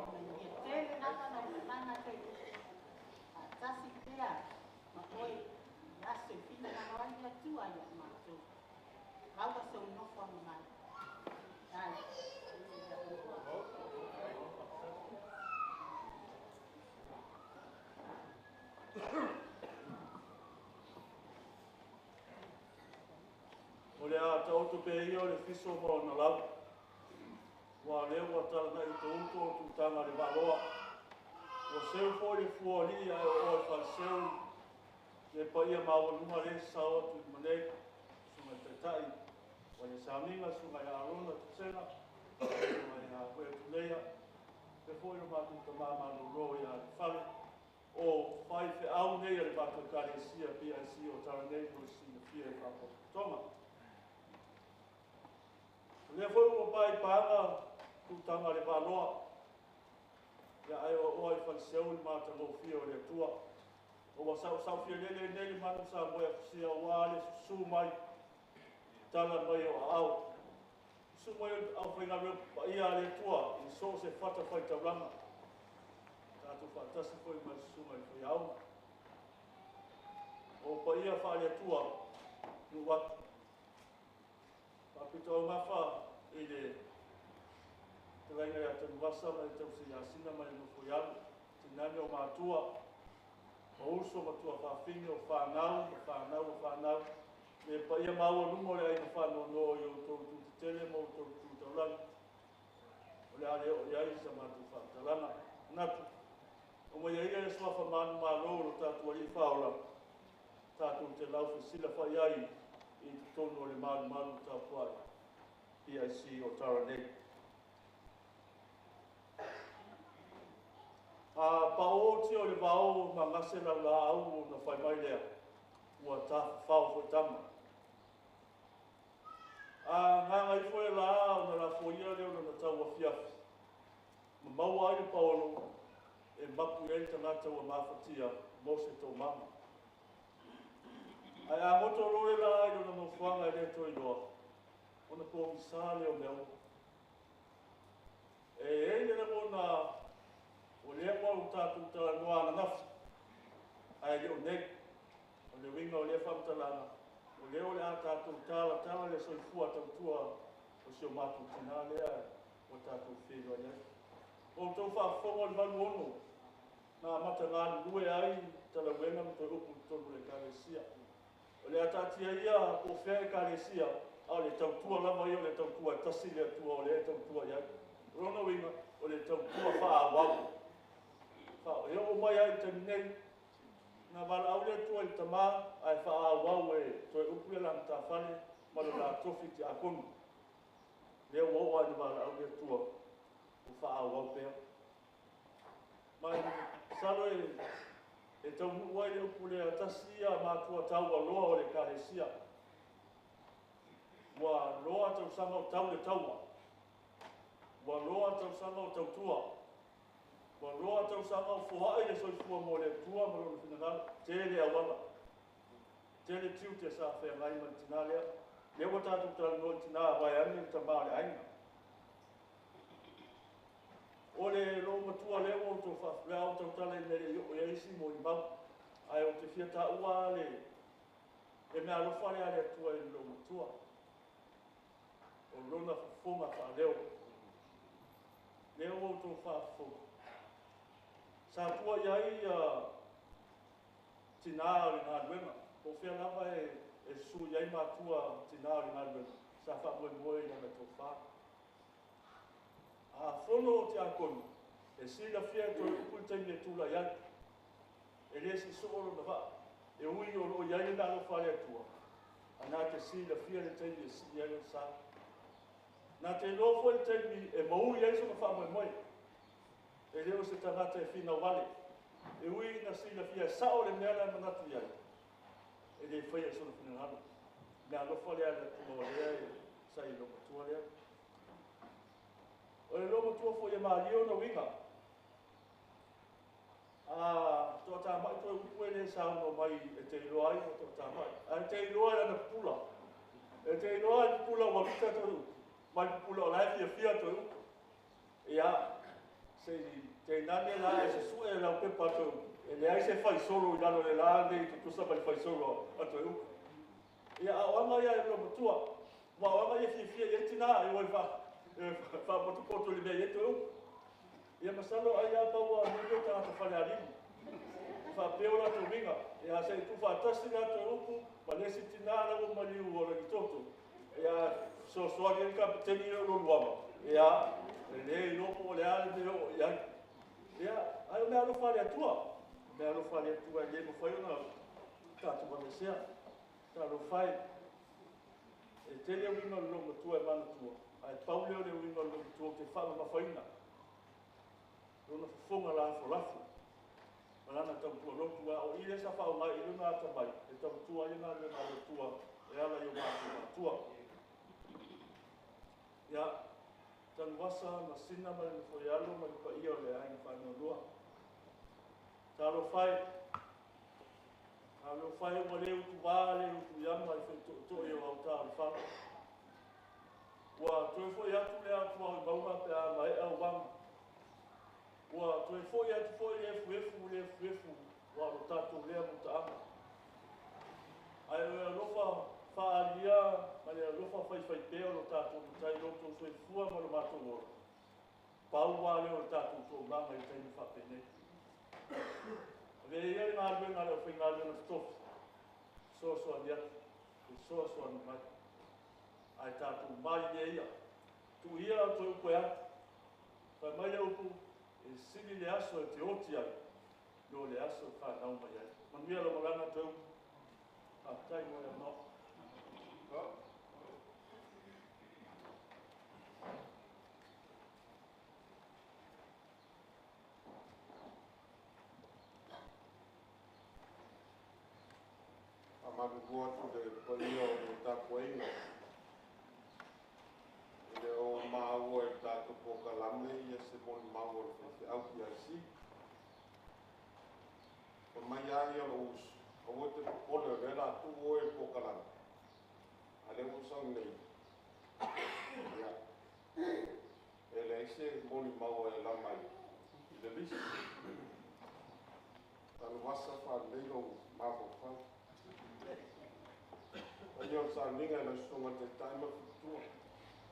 Manuia tele lava lau malaga Toeula. Faatasi pea ma oe i aso e finagalo ai le Atua ia matou. Maua sou nofoaga mai. Ai. O le a taoto pea ia o le fiso ma ona lau, aua o lea ua talanai utouto o tutaga le vaaloa. Ua seu foi le fua o alii ae o oa i faleseu le paia maualuga lea e sasao atu i luma nei, Susuga i le Taitai o le Samiga, Susuga ia Arona Tuisega, Susuga ia Uea Tuleia, faapea foi lo matou tama malolo ia Alifale, o faifeau nei a le matou Ekalesia PIC o Taranei mo le silafia e faapotopotoga. O lea foi ua pae i paga tutaga le vaaloa, ia ae oaoa i faleseu le matagofie o le Atua. O ua saosaofia lele nei le manu sa moe afusia aua le susu mai, tala mai o aao. Susu mai o le aufaigaluega paia a le Atua i so o se fatafaitaulaga. Tatou faatasi foi ma le susuga i le faiaoga. O paia faale-Atua nuu atu. Faapito augafa i le fetalaiga ia Tanuvasa ma le tausi ia Sina ma le nofo i alo. Tina tainane o matua, o uso ma tuafafine, o fanau, ma fanau, o fanau, le paia maualuga o le aiga faanoanoa i outou tu tetele ma outou tu taulagi. O le a le oo i ai sa matou faamatalaga. Manatu, aumaia ia le suafa manumalo o lo tatou Alii Faaola, tatou te laufesilafai ai i totonu o le malumalu tapuai PIC o Tara nei. A paoti o le vao ma gase laulaau na fai mai lea, ua tafafao foi tama. A gaga ifo e la ona lafoia lea o lona tau afiafi, ma maua ai le paolo e mapu i ai le tagata ua mafatia mo se toomaga. Ae a goto loa le la i lona nofoaga e le toe iloa, ona pogisa lea o mea uma. E i ai le lagona o lea ua ou tatou talanoa ananafi, ae le o nei. O le uiga o lea faamatalaga, o lea o le a tatou talatala le soifua tautua o si o matou tinā lea ua tatou feiloai ai. O outou faafofoga o le 86 na amata galulue ai talauega ma toe upu i totonu o le Ekalesia. O le a taatia ia po o fea Ekalesia, a o le tautua lava ia o le tautua e tasi le Atua o lea e tautua i ai. O lona uiga, o le tautua faaauau. E oo mai ai i le taimi nei, na valaau le Atua i le tamā, ae faaauau e toe upu le la matafale ma le la tofi tiakono. Lea ua oo lava ina valaau le Atua, ua faaauau pea. Ma masalo e taunuu ai le upu lea, tasi ia matua taualoa o le Ekalesia. Ua loa tausaga o tau le taua, ua loa tausaga o tautua, ua loa tausaga o foai le soifua mo le Atua ma lona finagalo. Tele auala, tele tiute sa feagai ma le tinā lea. Lea ua tatou talanoa i le tinā vaeane le tamā o le aiga. O le lou matua lea ua outou faafulea o tautala i mea le i oo i ai isi molimau. Ae ou te fia taua le mea alofa lea a le Atua i lou matua. O lona fofoga faaleo. Lea ua outou faafofoga. Sa tua i ai tinā o le galuega. Po o fea lava e susu i ai matua tinā o le galuega. Sa faamoemoe i lana tofa. A fono o tiakono, e silafia e toe upu le taimi e tulai ai. E le sisoo lona vaa. E ui o loo i ai le mea alofa a le Atua, ae na te silafia le taimi e sii ai lona sa. Na te iloa foi le taimi e maui ai sona faamoemoe. E le o se tagata e finau vale. E ui na silafia e sao le mea la e manatu i ai, e le faia i sona finagalo. Mea alofa lea a le Atua o lea e sa i lou matua lea. O le lou matua foi e malie ona uiga. A toatamai toe upu e le saunoa mai e te iloa ai ua toatamai. Ae te iloa e lana pupula. E te iloa e pupula ua vita toe upu. Mai pupula o la e fiafia toe upu. Ia, se i teinane la e susue e lau pepa toe upu. E leai se faisolo i lalo le la nei tutusa ma le faisolo a toe upu. Ia, a o aga ia e lou matua. Ua o aga ia fiafia i ai tinā e oi faapotopoto i le mea i ai toe upu. Ia masalo ai a paua a nui o tagata falealili. Faapea o latou uiga. Ia se i tuufaatasi latou upu ma le isi tinā la ua maliu o Rangitoto. Ia fesoasoani ai le kapeteni lea o Loluama. Ia e le iloa po o le a le mea o i ai. Ia ae o mea alofa a le Atua. O mea alofa a le Atua e le mafai ona tatou aveesea. Talofa e, e tele uiga o le loomatua e manatua, ae pau lea o le uiga o le loomatua ou te faamamafaina. Lona fofoga lafolafo ma lana tautua lotu, a o i lea sa faaaoga i lona atamai e tautua ai le galuega a le Atua e ala i o matou matua. Ia, Tanuvasa, Masina ma le Nofoialo ma le paia o le aiga faanoanoa. Talofa e, talofa e ua le utuvā le utuiama i feitoitoi o autā o le fala. Ua toe foi atu le atuao i mauga pe a maea uaga. Ua toe foi atu foi le efuefu le efuefu ua o lo tatou lea mutaaga. Ae o le alofa faaalia ma le alofa faifaipea o lo tatou matai i lo outou soifua ma lo matou ola, pau lava lea o le tatou toomaga i taimi faapenei. Avea ia le galuega a le aufaigaluega totofi, fesoasoani atu, fesoasoani mai. Ae tatou malilie ia, tuu ia lau toe upu e alu. Fai mai le upu, e sili le aso e te oti ai, i lo le aso e fanau mai ai. Manuia lau malaga toe upu. Faafetai mo le avanoa. Faamalulu atu le paia o le tapuaiga e le o maua i le tatou polokalame ia se molimau a le faifeau PIC. Fai mai lava ia lou uso, aua e te popole o lea o le a tuu oe i le polokalame, a o lea ua ou sau nei, ia, e leai se molimau e lama i le lisi. Tanuvasa faalelei lou mafaufau. Paia o le sauniga i lau Susuga i le Taitai ma le Faletua,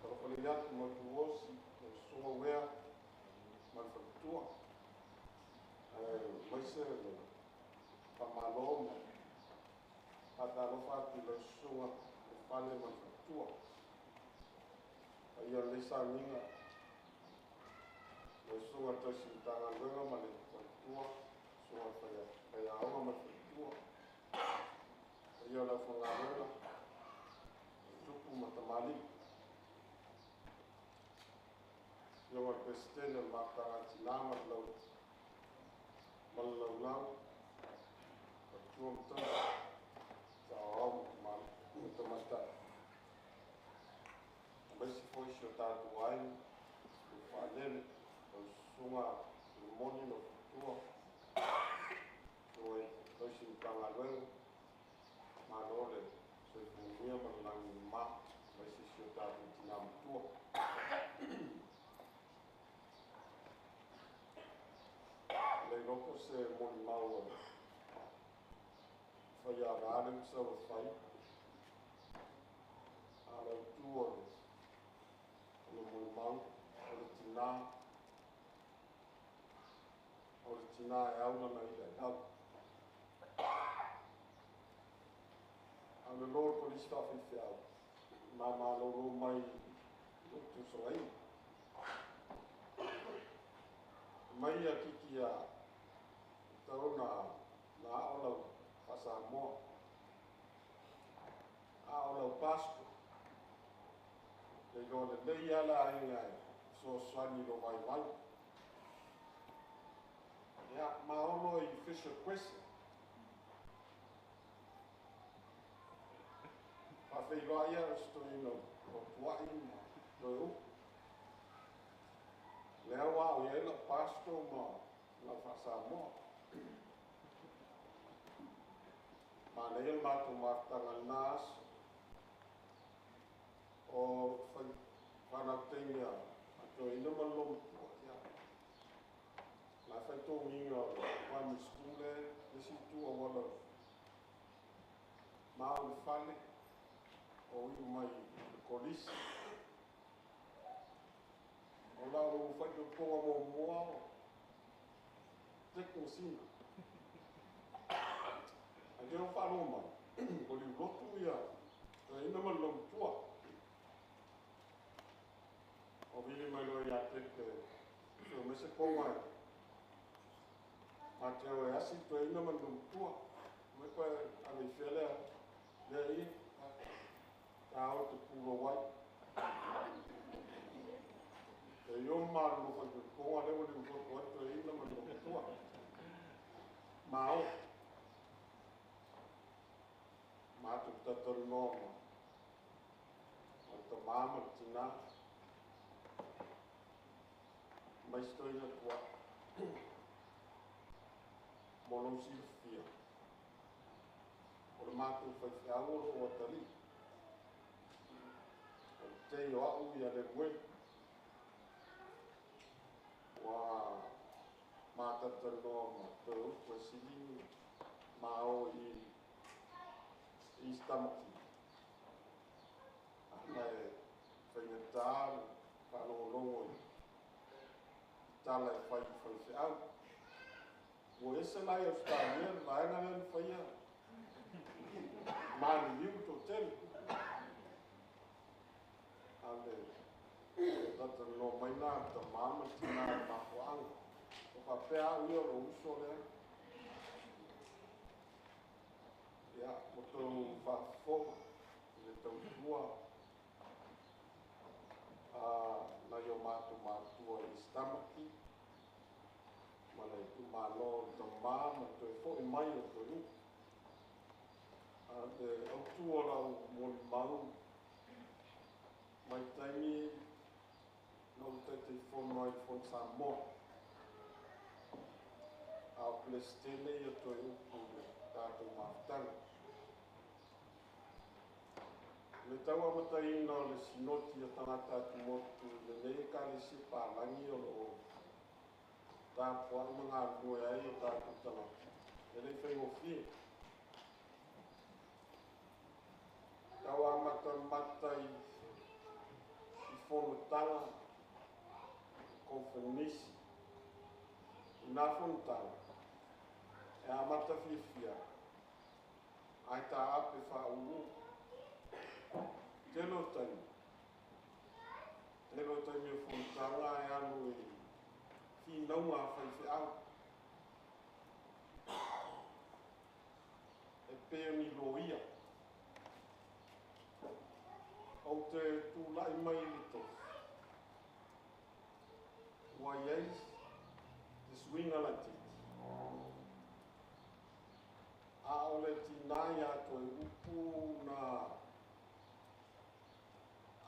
Palofalei atu ma Tuosi, lau Susuga Uea ma le Faletua, aemaise le faamalo ma faatalofa atu i lau Susuga le Fale ma le Faletua. Paia o lenei sauniga, lau Susuga i le Tausi Matagaluega ma le Faletua, Susuga i le Faiaoga ma le Faletua, paia o le aufaigaluega, tupu ma tamalii. Afioga i le Peresetene o le Mafutaga a Tina ma le Laulau, Faletua ma Tausi, Saoao ma Tamaitai. Aemaise foi si o tatou aiga, le Faalele, lau Susuga Solomoni ma Faletua, Susuga i Tausi Matagaluega, malo le soifua manuia ma le lagi e mama, aemaise si o tatou tina matua. Le iloa po o se molimau a faiava le usa ua fai, a o le autu o le molimau, o le tina, o le tina e au lana i'a i lau. A o le lo o le kolisi faafaifeau, ma malolo mai lou tusagaina. Mai ia kiki a tau na ao lau faasamoa, a o lau passport. Le iloa lelei lava le aiga e fesoasoani i lo vaivai. Ia, maolo i Fisher Crescent. Faafeiloai au i si toeaina o Tuai ma toe upu. Lea ua ao i ai lau passport ma lau faasamoa. Manaia le matou mafutaga i lena aso. O fanau teine a toeaina ma le lomatua, ia. La e fai togiga o le primary school le isi itu auala o ma o le fale o iu mai i le kolisi. O lau faitautoga muamua o Jack Masina. A lea ua faalogo mai, ua liulotu ia toeaina ma le lomatua. O vili mai loa ia Jack e sue mai se koga e mateo e asi toeaina ma le lomatua. Mai koe ave i fea lea, lea ia, ta o te pulou ai. E io malolo faitautoga lea ua liulotu ai toeaina ma le lomatua. Ma o. Matou tatalanoa ma le tamā ma le tinā. Mai si toeaina tuai. Mo lou silafia, o le matou faifeau o loo atalii. O le tei o au ia Lemueli. Ua matatalanoa ma toe upu e siligi ma o i East Tamaki. Ana e faigata le faalogologo i tala e fai i faifeau. Ua ese la i Ausetalia le vaega lea na faia maliliu le toatele. A o le talatalanoa mai lena a le tamā ma le tinā i le mafuaaga. Ua faapea au ia o lou uso lea. Ia, ua tou faafofoga i le tautua a nai o matou matua i Tamaki ma le itumalo o le tamā ma le toe foi mai o Toeuu. A o le autu o lau molimau mai taimi na ou Taitaifono ai i le Fono Samoa, a o Peresetene ia Toeupu i le tatou mafutaga. I le tau amataina o le Sinoti a Tagata Atumotu i lenei Ekalesia Palagi o lo o tapuai ma galulue ai o tatou tagata, e le i faigofie. Tau amatamata i fonotaga, konferenisi, i nā fonotaga, e amata fiafia, ae taape faauu. Tele o taimi, tele o taimi o fonotaga e alu i finauga a faifeau. E pei o ni loia. Ou te tulai mai i le tofi, ua i ai se suiga laitiiti. A o le tinā ia Toeupu na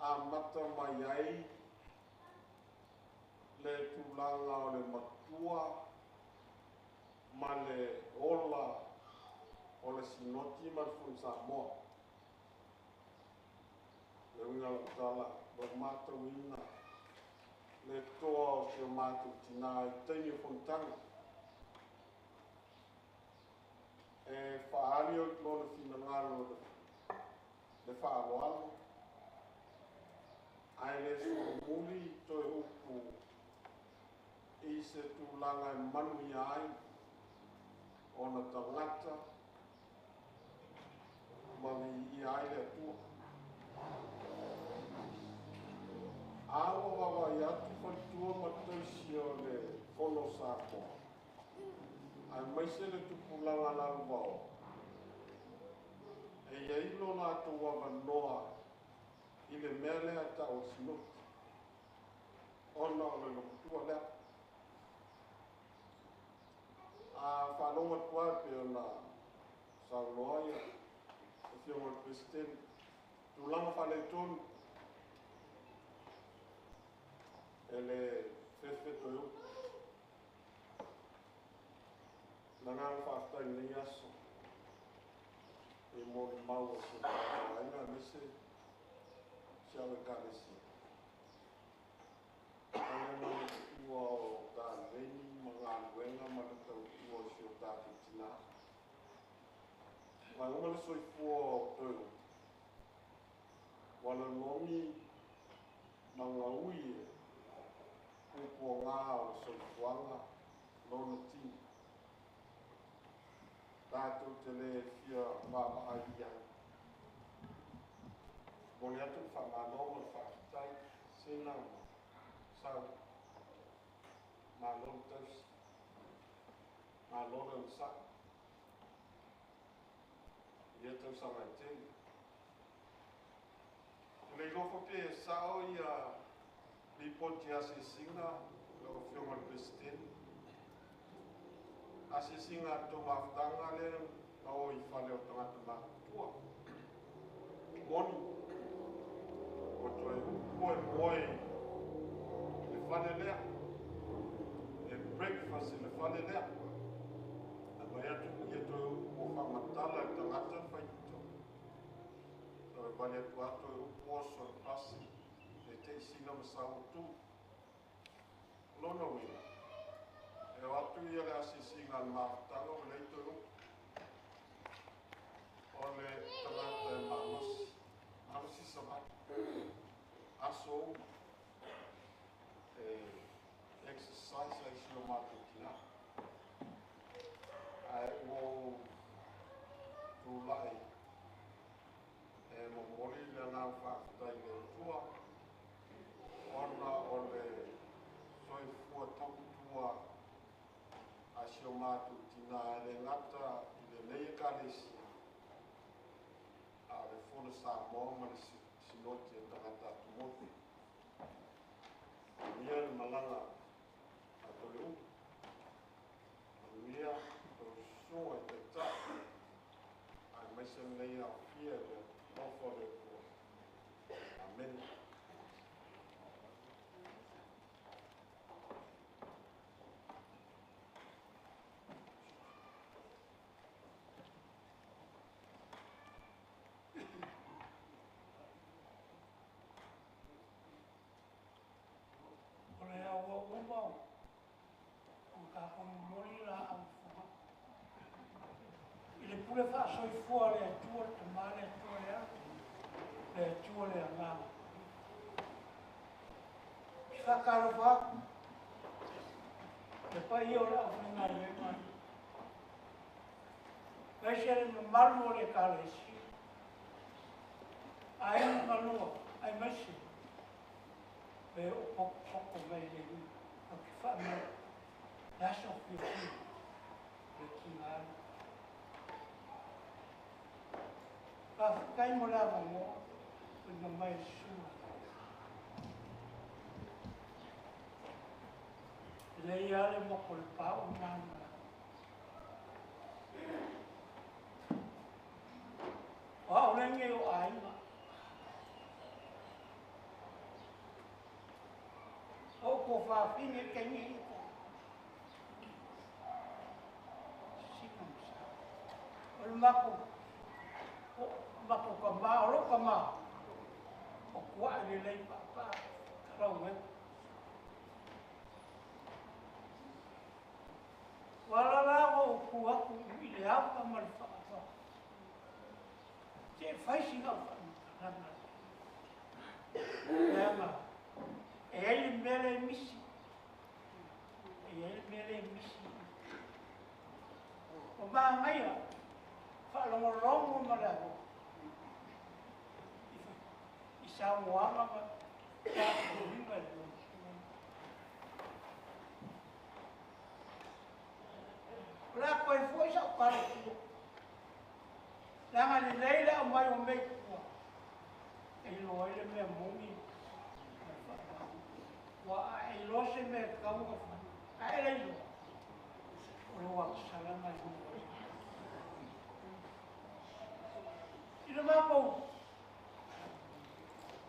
amata mai ai le tulaga o le matua ma le ola o le Sinoti ma le Fono Samoa. Le uiga o lau tala, ua matauina le toa o si o matou tinā i taimi o fonotaga. E faaali lona finagalo le faaaloalo, ae le solomuli Toeupu i se tulaga e manuia ai ona tagata ma viia ai le Atua. A ua vaavaai atu faletua ma tausi o le Fono Samoa, aemaise le tupulaga lalovaoa, e i ai lo latou avanoa i le mea lea tau o le sinoti, ona o le logotua lea. A faalogo atu lava e pei ona saunoa le Afioga i le Peresetene, tulaga faaletonu e le fefe Toeupu. Le agaga faafetai i lenei aso i molimau a si o matou aiga aemaise si au Ekalesia. Talia mai le tuua o taleni ma galuega ma le tautua o si o tatou tinā. Mai uma le soifua o Toeupu, ua lologi ma gaui e puapuaga o le soifuaga lona tino. Tatou te le fia vaavaai i ai. Momoli atu le faamalo ma le faafetai, Sina ma Sau, malo le tausi, malo le onosai i ia tausaga e tele. E le iloa foi pe sao ia lipoti asiasiga lau Afioga i le Peresetene. Asiasiga a le tou mafutaga lea na o i fale o tagata matutua. Moni, ua toe upu e moe i le fale lea, e breakfast i le fale lea. Aumai atu ia toe upu ua faamatala e le tagata le faitotoa. Toe vale atu lava toe upu oso i le pasi, le te i sina ma sau atu. O lona uiga, e o atu ia le asiasiga a le mafutaga ua leai toe upu. O le tagata e malosi, malosi savali, aso uma, e exercise ai si o matou tinā. o mātou tina e le gata i lenei ekalesia, a o le Fono Samoa ma le Sinoti a Tagata Atumotu. Manuia le malaga a Tole'u, manuia lau susuga i Taitai, aemaise lenei aofia i le alofa o le Atua. Amene. O le aua uma o tatou momoli laau foga i le pule faasoifua a le Atua le Tama, le Atua le Alo, le Atua le Agaga. Ou te faatalofa atu i le paia o le aufaigaluega, aemaise le mamalu o le Ekalesia, aiga ma lua, aemaise e o potopoto mai le ou te faamau le aso fiafia le tigalu. Faafetai mo le avanoa tuuina mai e le susuga. E lelei lava le motu o le pau ma ana. O au lenei o aiga. O ou tuafafine taimi e sina ma sa. O le matou, o matou tama, o lou tama, o tuai lelei paapaa talauega. Ua ala la ona ou tu atu i le ava ma le faaaloalo. Se i fai sina au faamatalaga leaga e i ai le mea lea e misi. E i ai le mea lea e misi. Ua manaia faalogologo ma le alofa i saunoaga ma tapuaiga i le O le a toe foi sau tala i tua. Leaga lelei le aumai o mea i tua, e iloa ai le mea moni ma le faamaoni. Aua a e iloa se mea e tatau ona fai, ae e le iloa, o lou agasala lena i luma o le Atua. I le matou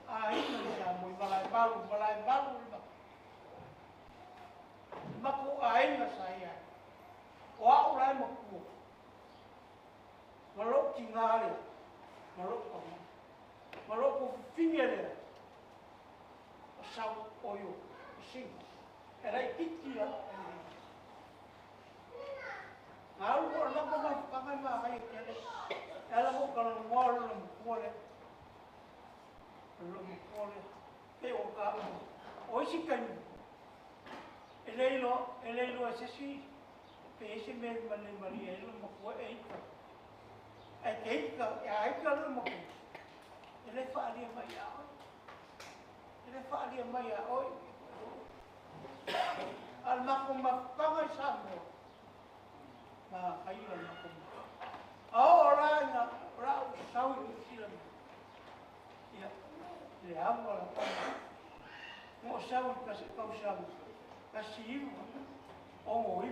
aiga i Samoa i Malaemalu, Malaemalu le matou aiga sa i ai. O au la e matua, ma lou tina lea, ma lou tama, ma lou fafine lea, o sau oi o Sina, e laitiiti la. Na alu o le matou mafutaga e manaia tele, e ala foi talanoa o le matua lea, o le matua lea, pei o taua. O isi taimi, e le iloa e se isi pe i ai se mea e le malie ai lou matua e ita. Ae te ita, a ita lou matua, e le faaalia mai ia oe. E le faaalia mai ia oe. A o le matou mafutaga i Samoa, manaia le matou mafutaga. A oo la ina o le a ou sau i Niu Sila nei, ia, le ava lava. Na ou sau i le tausaga 1969. Na ou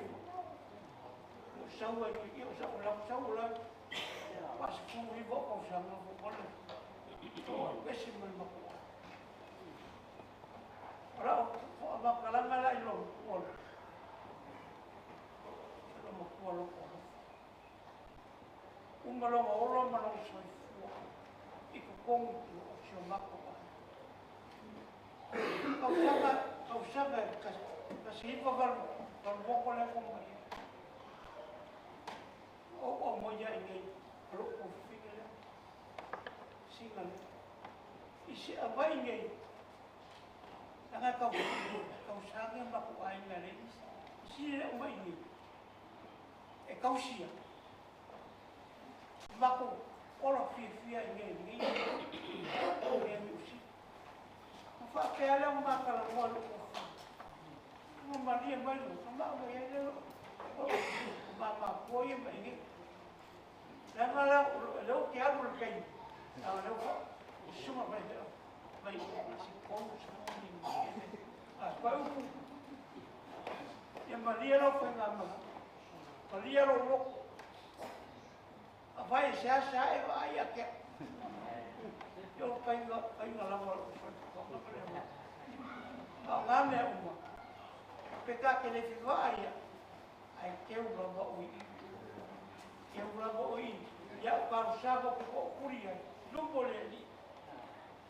sau ai, ia, o sau la, 49 ou tausaga, o ese ma le matou aiga. O lau faamatalaga la i lou matua, lou matua loko alofa. Uma lona ola ma lona soifua i totonu o si o matou aiga. Tausaga, tausaga e 1988 lea ua mai ai. O ou aumaia i inei o lou tuafafine lea, sina lea. I se aumai i inei, leaga e tausaga matou aiga e leai nisi. I sili le aumai i inei, e tausia. Matou ola fiafia i inei i lenei Niu Sila. Ona faapea lea ona ma talanoa i lou tuafafine. Ua malie mai lou, ona ma aumai ai lea lou O mama ia ma inge. Leaga la o leo te alu le kaimi. A o leo fa sunga mai leo. Mai si komu si komu. A pa upu. Ia malia lau whainga ma. Malia lau loko. A vai se asa e wa ai a ke. Yo painga painga lava o whainga. A ngā mea uma. Pe tā ke le whiwa ai ai ke ura wa ui. Ke ura wa ui. Ia o karu sabo ke ko kuri ai. Lumbo le li.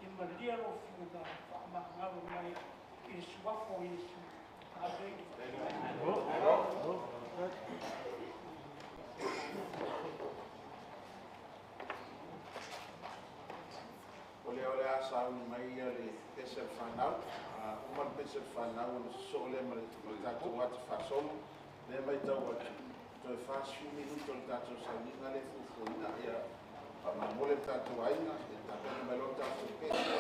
I malia lau whiwa wha ngalo mai. I le suafo i le su. Amen. O lea o le a sauni mai ia le pese o whanau. Uma le pese o whanau o so le ma le tātou ata whasolo. Le mai tau atu. Toe 40 minuto le tātou sauniga le fufuina. Ia whamamole le tātou aina. E tāpena mai lo tātou pese.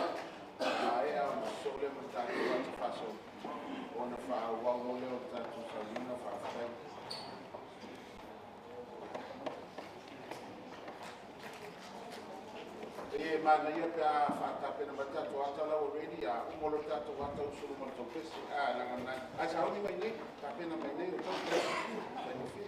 A ea o so le ma le tātou ata whasolo. Ona whaawau o leo le tātou sauniga whaaftai. E mana ia pe a whātapena mai tātou ata lau already a umolo tātou ata usuru ma le tau pese a langa nai. Ai sauni mai nei, tapena mai nei o tau pese. Sai mo whia.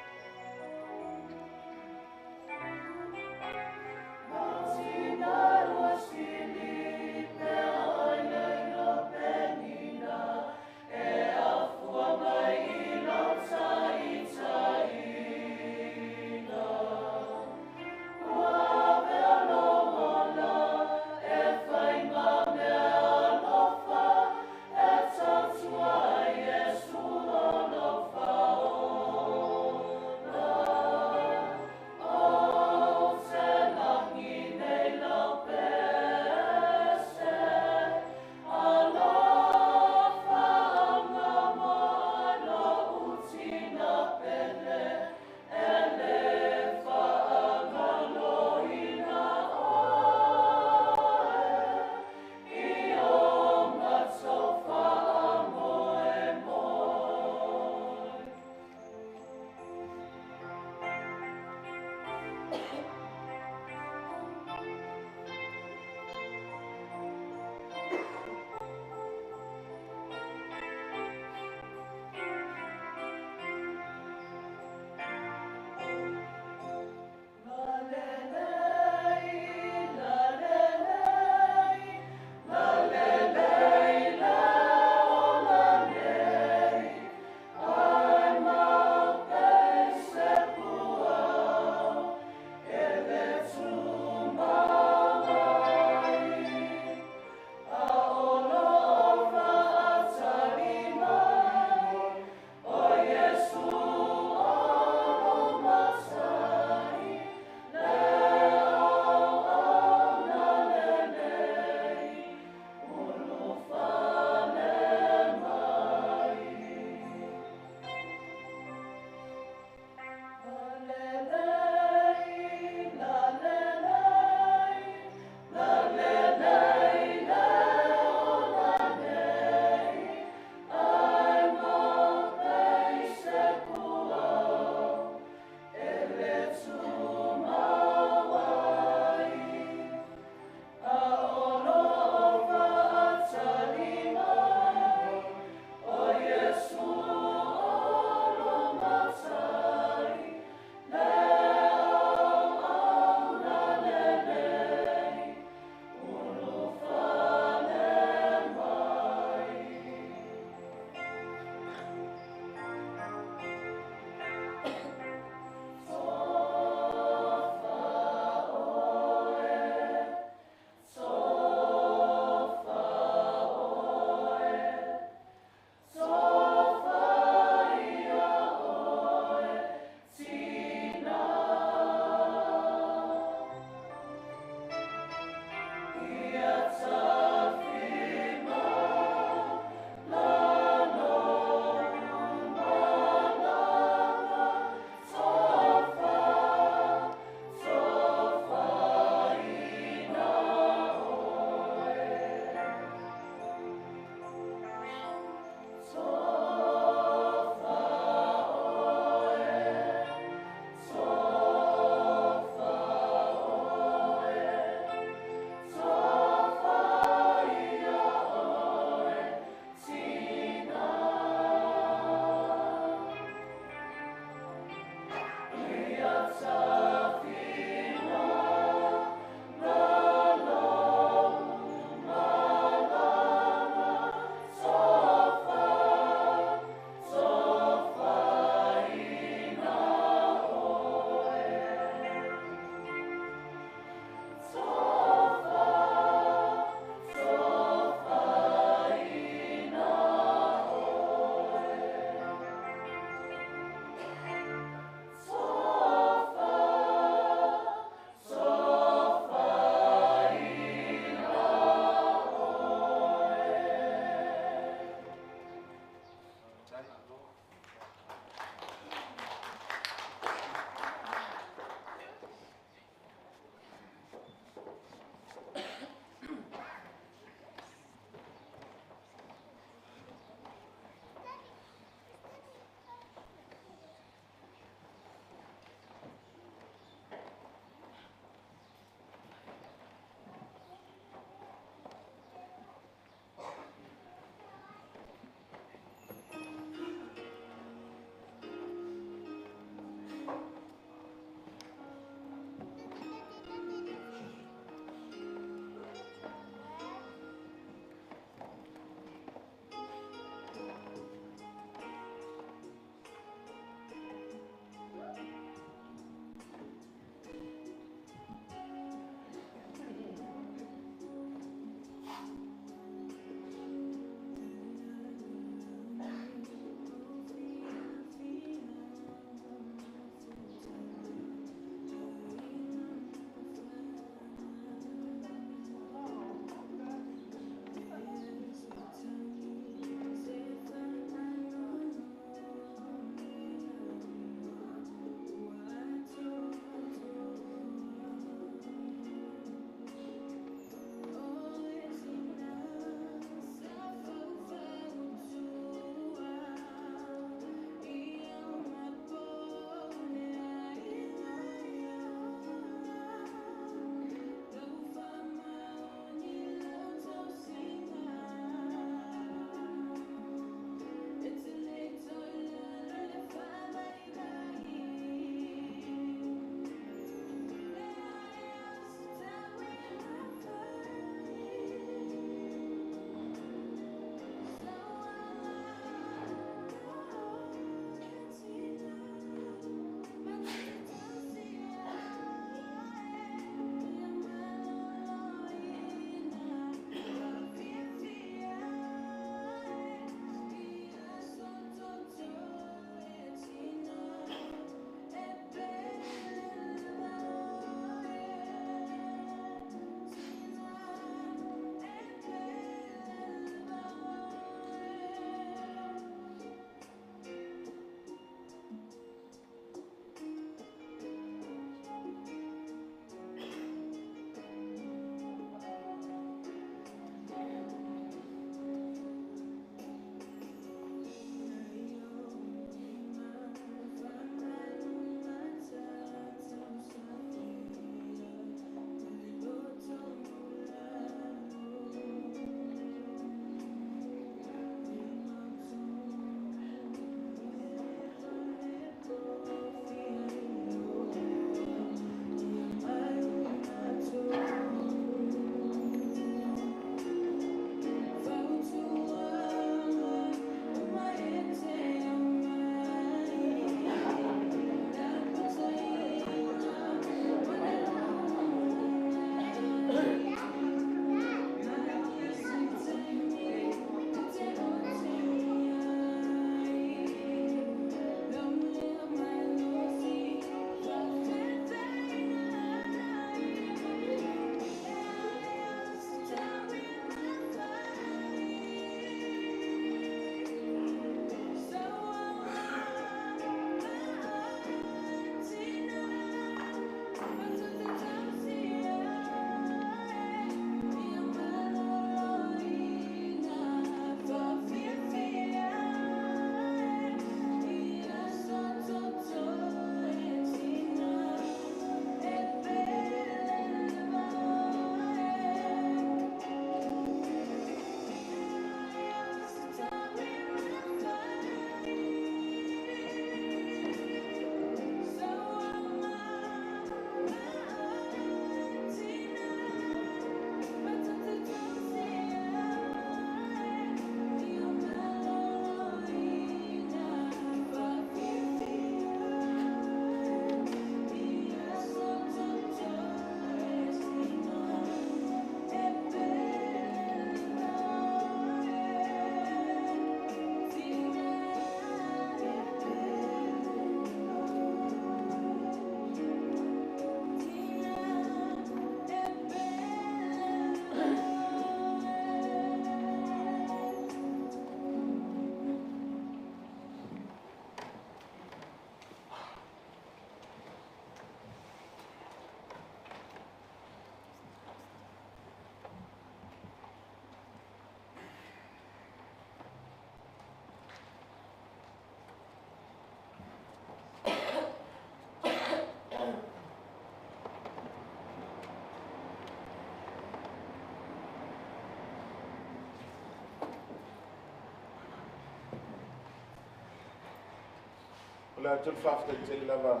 O le atu le faafetai lava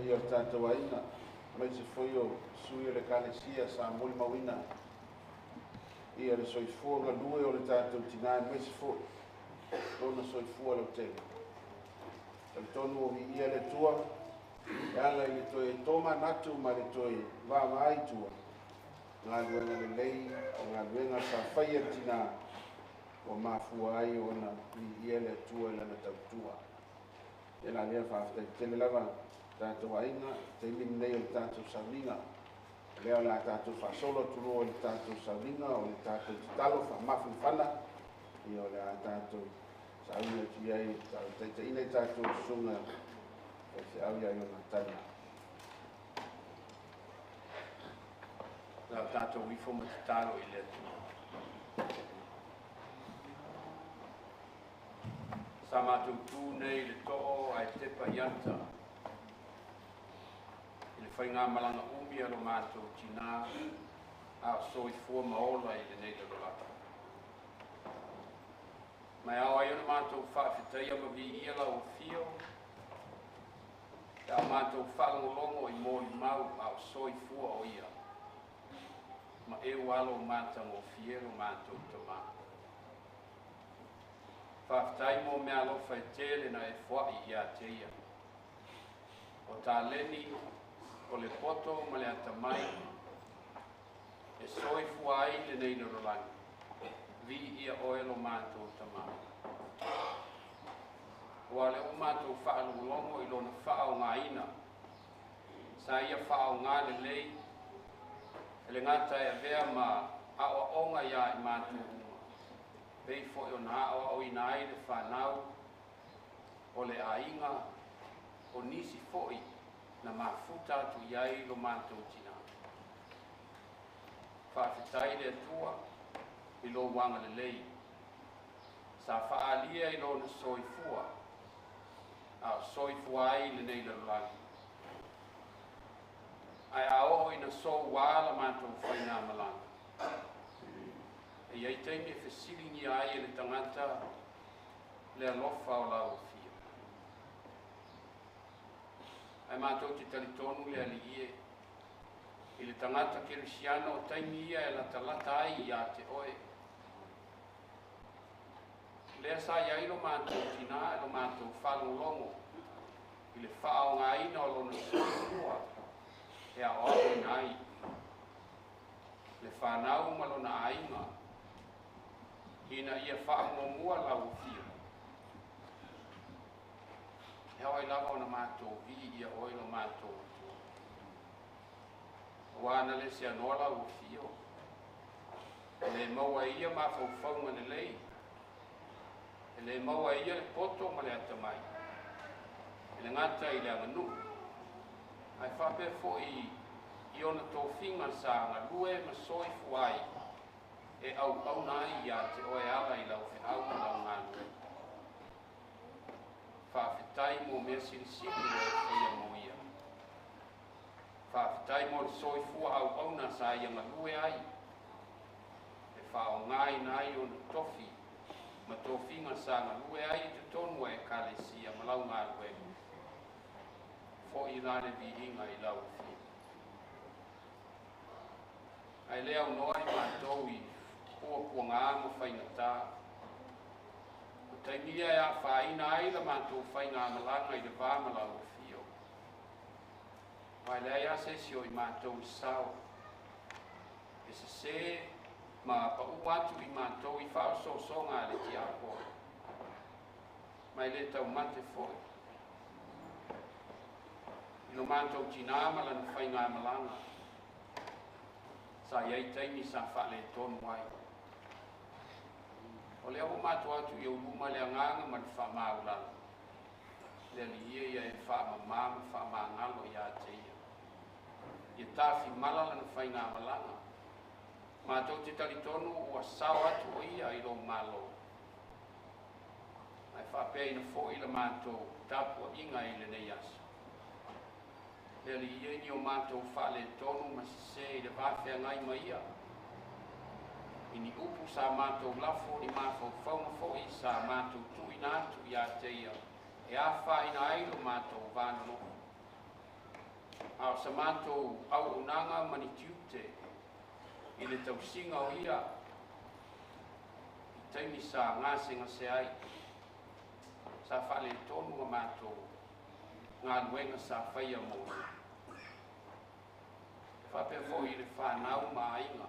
i o tatou aiga, aemaise foi o sui o le Ekalesia sa molimauina ia le soifua galue o le tatou tinā, aemaise foi lona soifua lautele. Talitonu o viia le Atua e ala i le toe tomanatu ma le toe vaavaai i tua, galuega lelei o galuega sa faia e le tinā ua mafua ai ona viia le Atua i lana tautua. Ia la lea faafetai tele lava tatou aiga, taimi lenei o le tatou sauniga. Lea o le a tatou faasolo atu loa i le tatou sauniga o le tatou tatalo faamafanafana. Ia o le a tatou sauni atu i ai, taitaiina i tatou susuga faifeau ia Ionatana. La tatou ifo ma tatalo i le Atua. Sa matou tu nei le too ae tepa i ata i le faigamalaga umi a lo matou tinā a o soifua ma ola i lenei lalolagi. Mai ao ai ona matou faafetaia ma viia lau afio, pe a matou faalogologo i molimau a o soifua o ia, ma e ua alo matagofie lo matou tamā. Faafetai mo mea alofa e tele na e foai ia te ia. O taleni, o le poto ma le atamai, e soifua ai lenei lalolagi, viia oe lo matou tamā. Ua le o matou faalogologo i lona faaogaina, sa ia faaoga lelei, e le gata e avea ma aoaoga ia i matou uma, pei foi ona aoaoina ai le fanau, o le aiga, o nisi foi na mafuta atu i ai lo matou tinā. Faafetai le Atua i lou agalelei, sa faaalia i lona soifua, a o soifua ai lenei lalolagi. Ae a oo ina soua la matou faigamalaga, e iai taimi e fesiligia ai e le tagata le alofa o lau afio. Ae matou te talitonu le Alii e, i le tagata kerisiano o taimi ia e latalata ai ia te oe. Lea sa iai lo matou tinā e lo matou faalogologo i le faaogaina o lona soifua e aoaoina ai le fanau ma lona aiga, ina ia faamuamua lau afio. E ao ai lava ona matou viia oe lo matou Atua. Aua na le seanoa lau afio, e le maua e ia mafaufauga lelei, e le maua e ia le poto ma le atamai, e le gata i le aganuu, ae faapea foi i ona tofiga sa galue ma soifua ai, e auauna ai ia te oe ala i lau feau ma lau galue. Faafetai mo mea silisili ua e faia mo ia. Faafetai mo le soifua auauna sa ia galue ai, e faaogaina ai ona tofi ma tofiga sa galue ai i totonu o Ekalesia ma lau galuega. Foi la le viiga i lau afio. Ae le aunoa i matou i puapuaga ma faigata, o taimi ia e afaina ai la matou faigamalaga i le va ma lau afio. Aua e leai lava se isi o i matou i sao, e sesē ma paʻu atu i matou i faaosoosoga a le tiakono, ma e le taumate foi. I lo matou tinā ma lana faigamalaga, sa iai taimi sa faaletonu ai. O lea ua matou atu i ou luma le agaga ma le faamaulalo, le Alii e ia e faamamā ma faamagalo ia te ia. Ia tafimala lana faigamalaga, matou te talitonu ua sao atu o ia i lou Malo, ae faapeaina foi la matou tapuaiga i lenei aso. Le Alii e, ni o matou faaletonu ma sesē i le va feagai ma ia, i ni upu sa matou lafo, ni mafaufauga foi sa matou tuuina atu ia te ia E afaina ai lo matou va nonofo. A o sa matou auaunaga ma ni tiute i le tausiga o ia i taimi sa gasegase ai. Sa faaletonu a matou galuega sa faia mo ia. E faapea foi i le fanau ma aiga,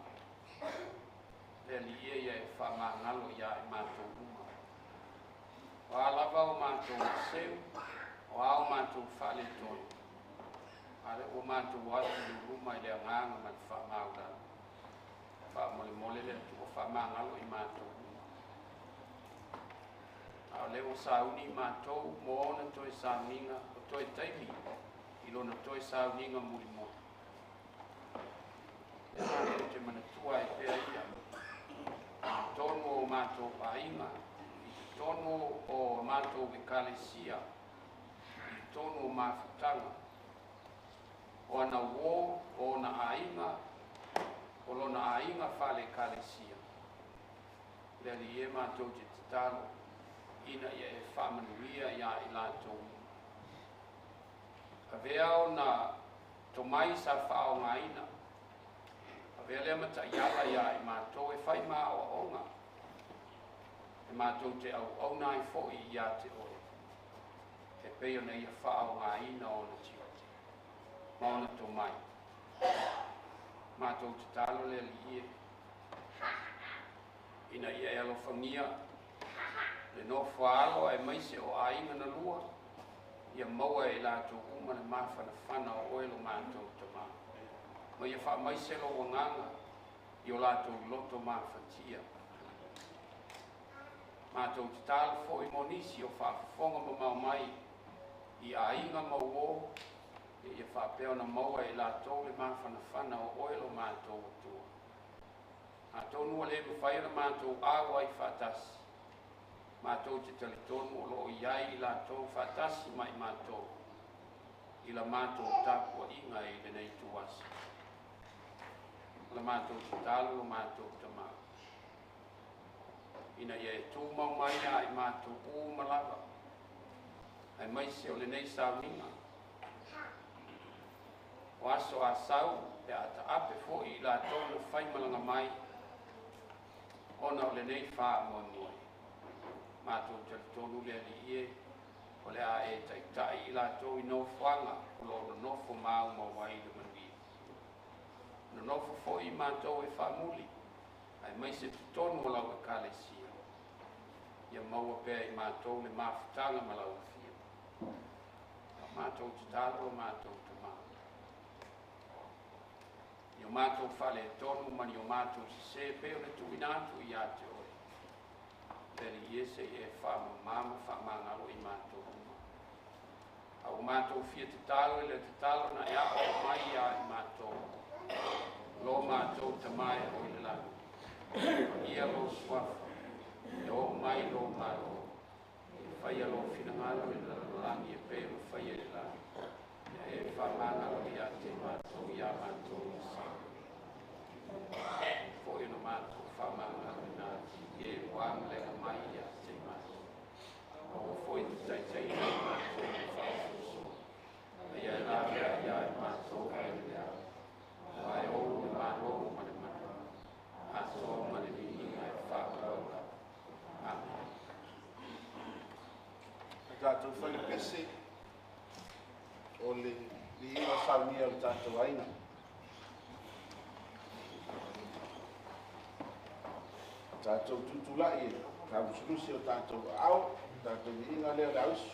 le Alii e ia e faamagalo iā i matou uma. O a lava o matou seu, o a o matou faaletonu, a lea ua matou atu i luma i le agaga ma le faamaulalo. Faamolemole le Atua faamagalo i matou uma. A o lea ua sauni matou mo ona toe sauniga, o toe taimi i lona toe sauniga mulimuli. E matou te manatua ai pea ia, i totonu o matou aiga, i totonu o matou ekalesia, i totonu o mafutaga, o ana uō, o ona aiga, o lona aiga faale-ekalesia. Le Alii e matou te tatalo, ina ia e faamanuia iā i latou uma. Avea ona tomai sa faaaogaina, avea lea ma taiala iā i matou e fai ma aoaoga, e matou te auauna ai foi ia te oe, e pei ona ia faaaogaina ona tiute ma ona tomai. Matou tatalo le Alii e, ina ia e alofagia le nofo a alo aemaise o aiga na lua, ia maua e latou uma le mafanafana o oe lo matou Tamā. Ma ia faamaise lou agaga i o latou loto mafatia. Matou tatalo foi mo nisi o faafofoga mamao mai i aiga ma uō, ia faapea ona maua e latou le mafanafana o oe lo matou Atua. Atonu ua le mafai ona matou auai faatasi, matou te talitonu o loo i ai i latou faatasi ma i matou i la matou tapuaiga i lenei ituaso. O la matou tatalo lo matou Tamā, ina ia e tumau mai ia i matou uma lava, aemaise o lenei sauniga, o aso asau pe a taape foi i latou na faimalaga mai ona o lenei faamoemoe. Matou talitonu le Alii e, o le a e taitai i latou i nofoaga o loo nonofo maumau ai le manuia. Nonofo foi i matou e faamuli, aemaise totonu o lau ekalesia, ia maua pea i matou le mafutaga ma lau afio. Matou tatalo lo matou Tamā, i o matou faaletonu ma ni o matou sesē pei ona tuuina atu ia te oe, le Alii e, se i e faamamā ma faamagalo i matou uma. A ua matou fia tatalo i le tatalo na e aoao mai ia i matou, lo matou Tamā e o i le lagi, ia lou suafa, ia oo mai lou Malo, ia faia lou finagalo i le lalolagi e pei ona faia i le lagi. Ia e faamagalo ia te matou ia matou sesē, foi ona matou faamagaloina atu i e ua agalega mai ia te matou. Aua foi e te taitaiina i matou i le faaosoosoga, a ia e lavea ia i matou mai le leaga. Aua e ou le Malo ma le mana, atoa ma le viiga e faalaulava. Amen. A tatou fai le pese o le liiga saunia o le tatou aiga. Tatou tutulai e talusulusi o tatou aao, tatou liiga lea o le ausu.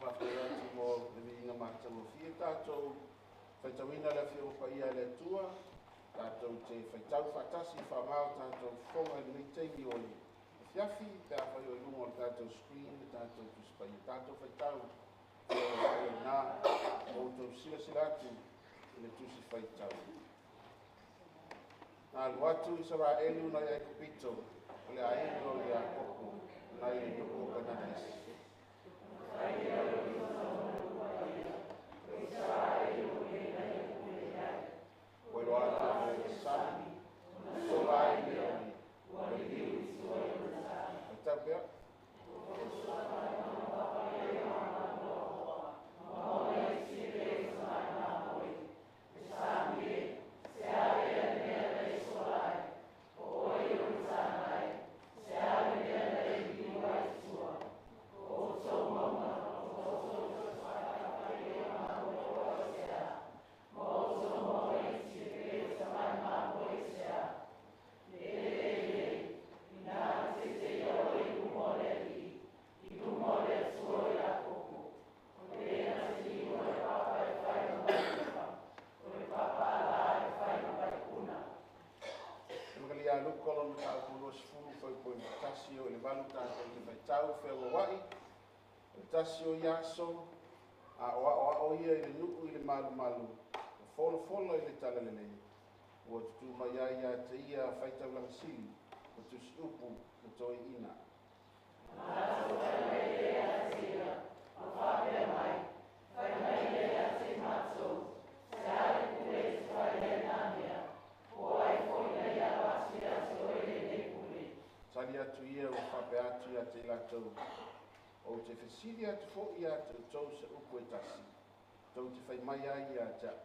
Whawhai atu mo le viiga matagofie tātou faitauina le afioga paia i le Atua, tātou te faitau faatasi faamao tātou fofoga i lenei taimi o le afiafi pe afai o i luga o le tātou screen le tātou Tusi Paia. Tātou faitau o lena o outou silasila atu i le Tusi Faitau. Na alu atu Isaraelu nai Aikupito, o le aiga o Iakopo nai le nuu o Kanana. Ua iloa atu e le sami, sola ai le ali, ua le liu. Faitau pea. E makalia Luka lona mataupu 20 fuaipui ma 1 o i le 8 tātou te faitau feauaua'i. O le tasi o ia aso, a o aʻoaʻo ia i le nuu i le malumalu, ma folafola i le talalelei, ua tutū mai ai ia te ia faitaulaga sili ma tusiupu ma toeaiina. Tali atu ia ua faapea atu ia te i latou, Ou te fesili atu foi ia te outou se upu e tasi, tou te fai mai ai ia te au.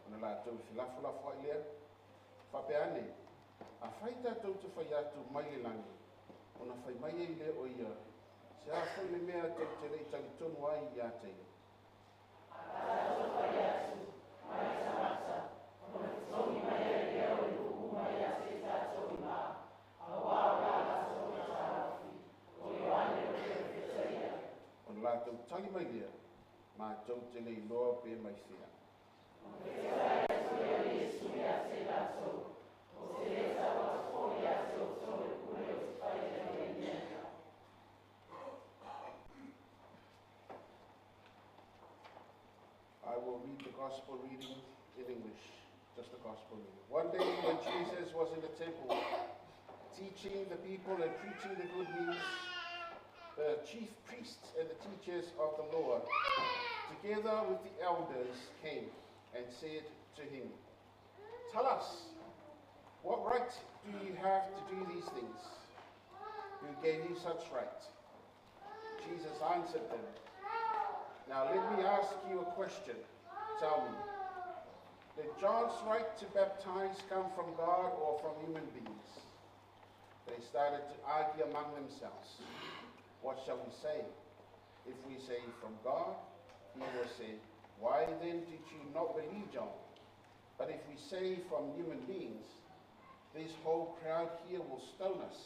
Ona latou felafolafoai lea, faapea ane, Afai tatou te fai atu mai le lagi, ona fai mai ai lea o ia, Se a foi le mea tou te le i talitonu ai ia te ia? Ona latou tali mai lea, Matou te le iloa pe mai fea. I will read the gospel reading in English, just the gospel reading. One day when Jesus was in the temple, teaching the people and preaching the good news, the chief priests and the teachers of the law, together with the elders, came and said to him, Tell us, what right do you have to do these things? Who gave you such right? Jesus answered them, Now let me ask you a question. Tell me, did John's right to baptize come from God or from human beings? They started to argue among themselves. What shall we say? If we say from God, he will say, Why then did you not believe John? But if we say from human beings, this whole crowd here will stone us,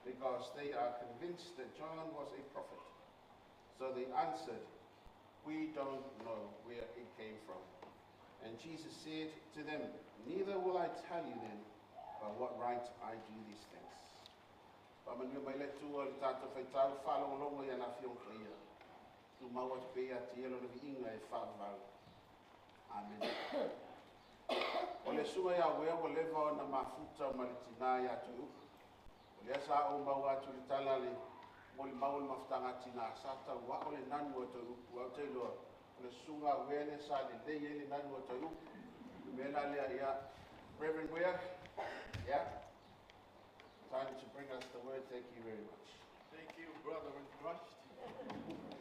because they are convinced that John was a prophet. So they answered, We don't know where it came from. And Jesus said to them, Neither will I tell you then by what right I do these things. Faamanuia mai le Atua i le tatou faitau faalogologo i ana Afioga Paia. Tumau atu pea ia te ia Lona viiga e faavavau. Amene. O le susuga ia Uea ua leva ona mafuta ma le tinā ia Tuiupu. O lea sa ou maua atu i le tala a le molimau o le mafutaga a tinā, sa tauao le nanu a Toiupu. Ae ou te iloa, o le susuga a Uea lea sa lelei ai le nanu a Toiupu. O le mea la lea, ia, Reverend Uea, ia, time to bring us the word. Thank you very much. Thank you, brother in Christ.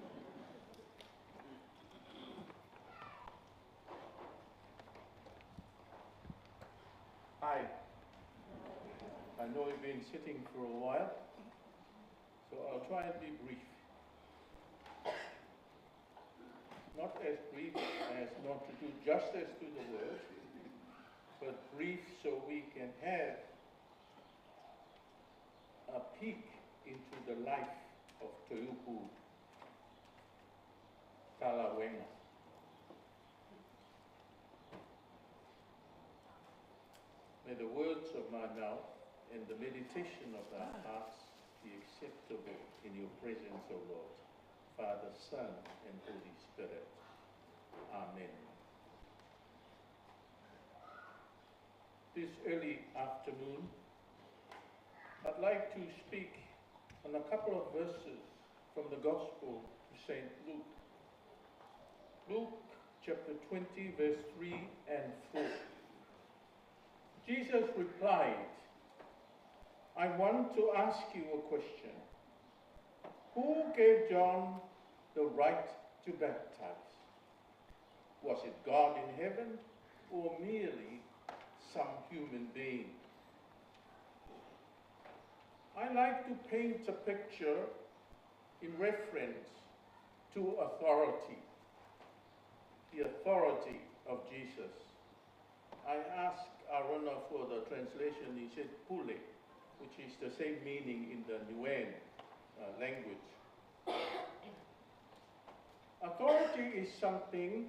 Hi. I know you've been sitting for a while, so I'll try and be brief. Not as brief as not to do justice to the word, but brief so we can have a peek into the life of Toeupu Talauega. May the words of my mouth and the meditation of our hearts be acceptable in your presence, O Lord, Father, Son, and Holy Spirit. Amen. This early afternoon, I'd like to speak on a couple of verses from the Gospel to St. Luke. Luke chapter 20, verse 3 and 4. Jesus replied, I want to ask you a question. Who gave John the right to baptize? Was it God in heaven or merely some human being? I like to paint a picture in reference to authority, the authority of Jesus. I asked Arona for the translation. He said pule, which is the same meaning in the Niuean language. Authority is something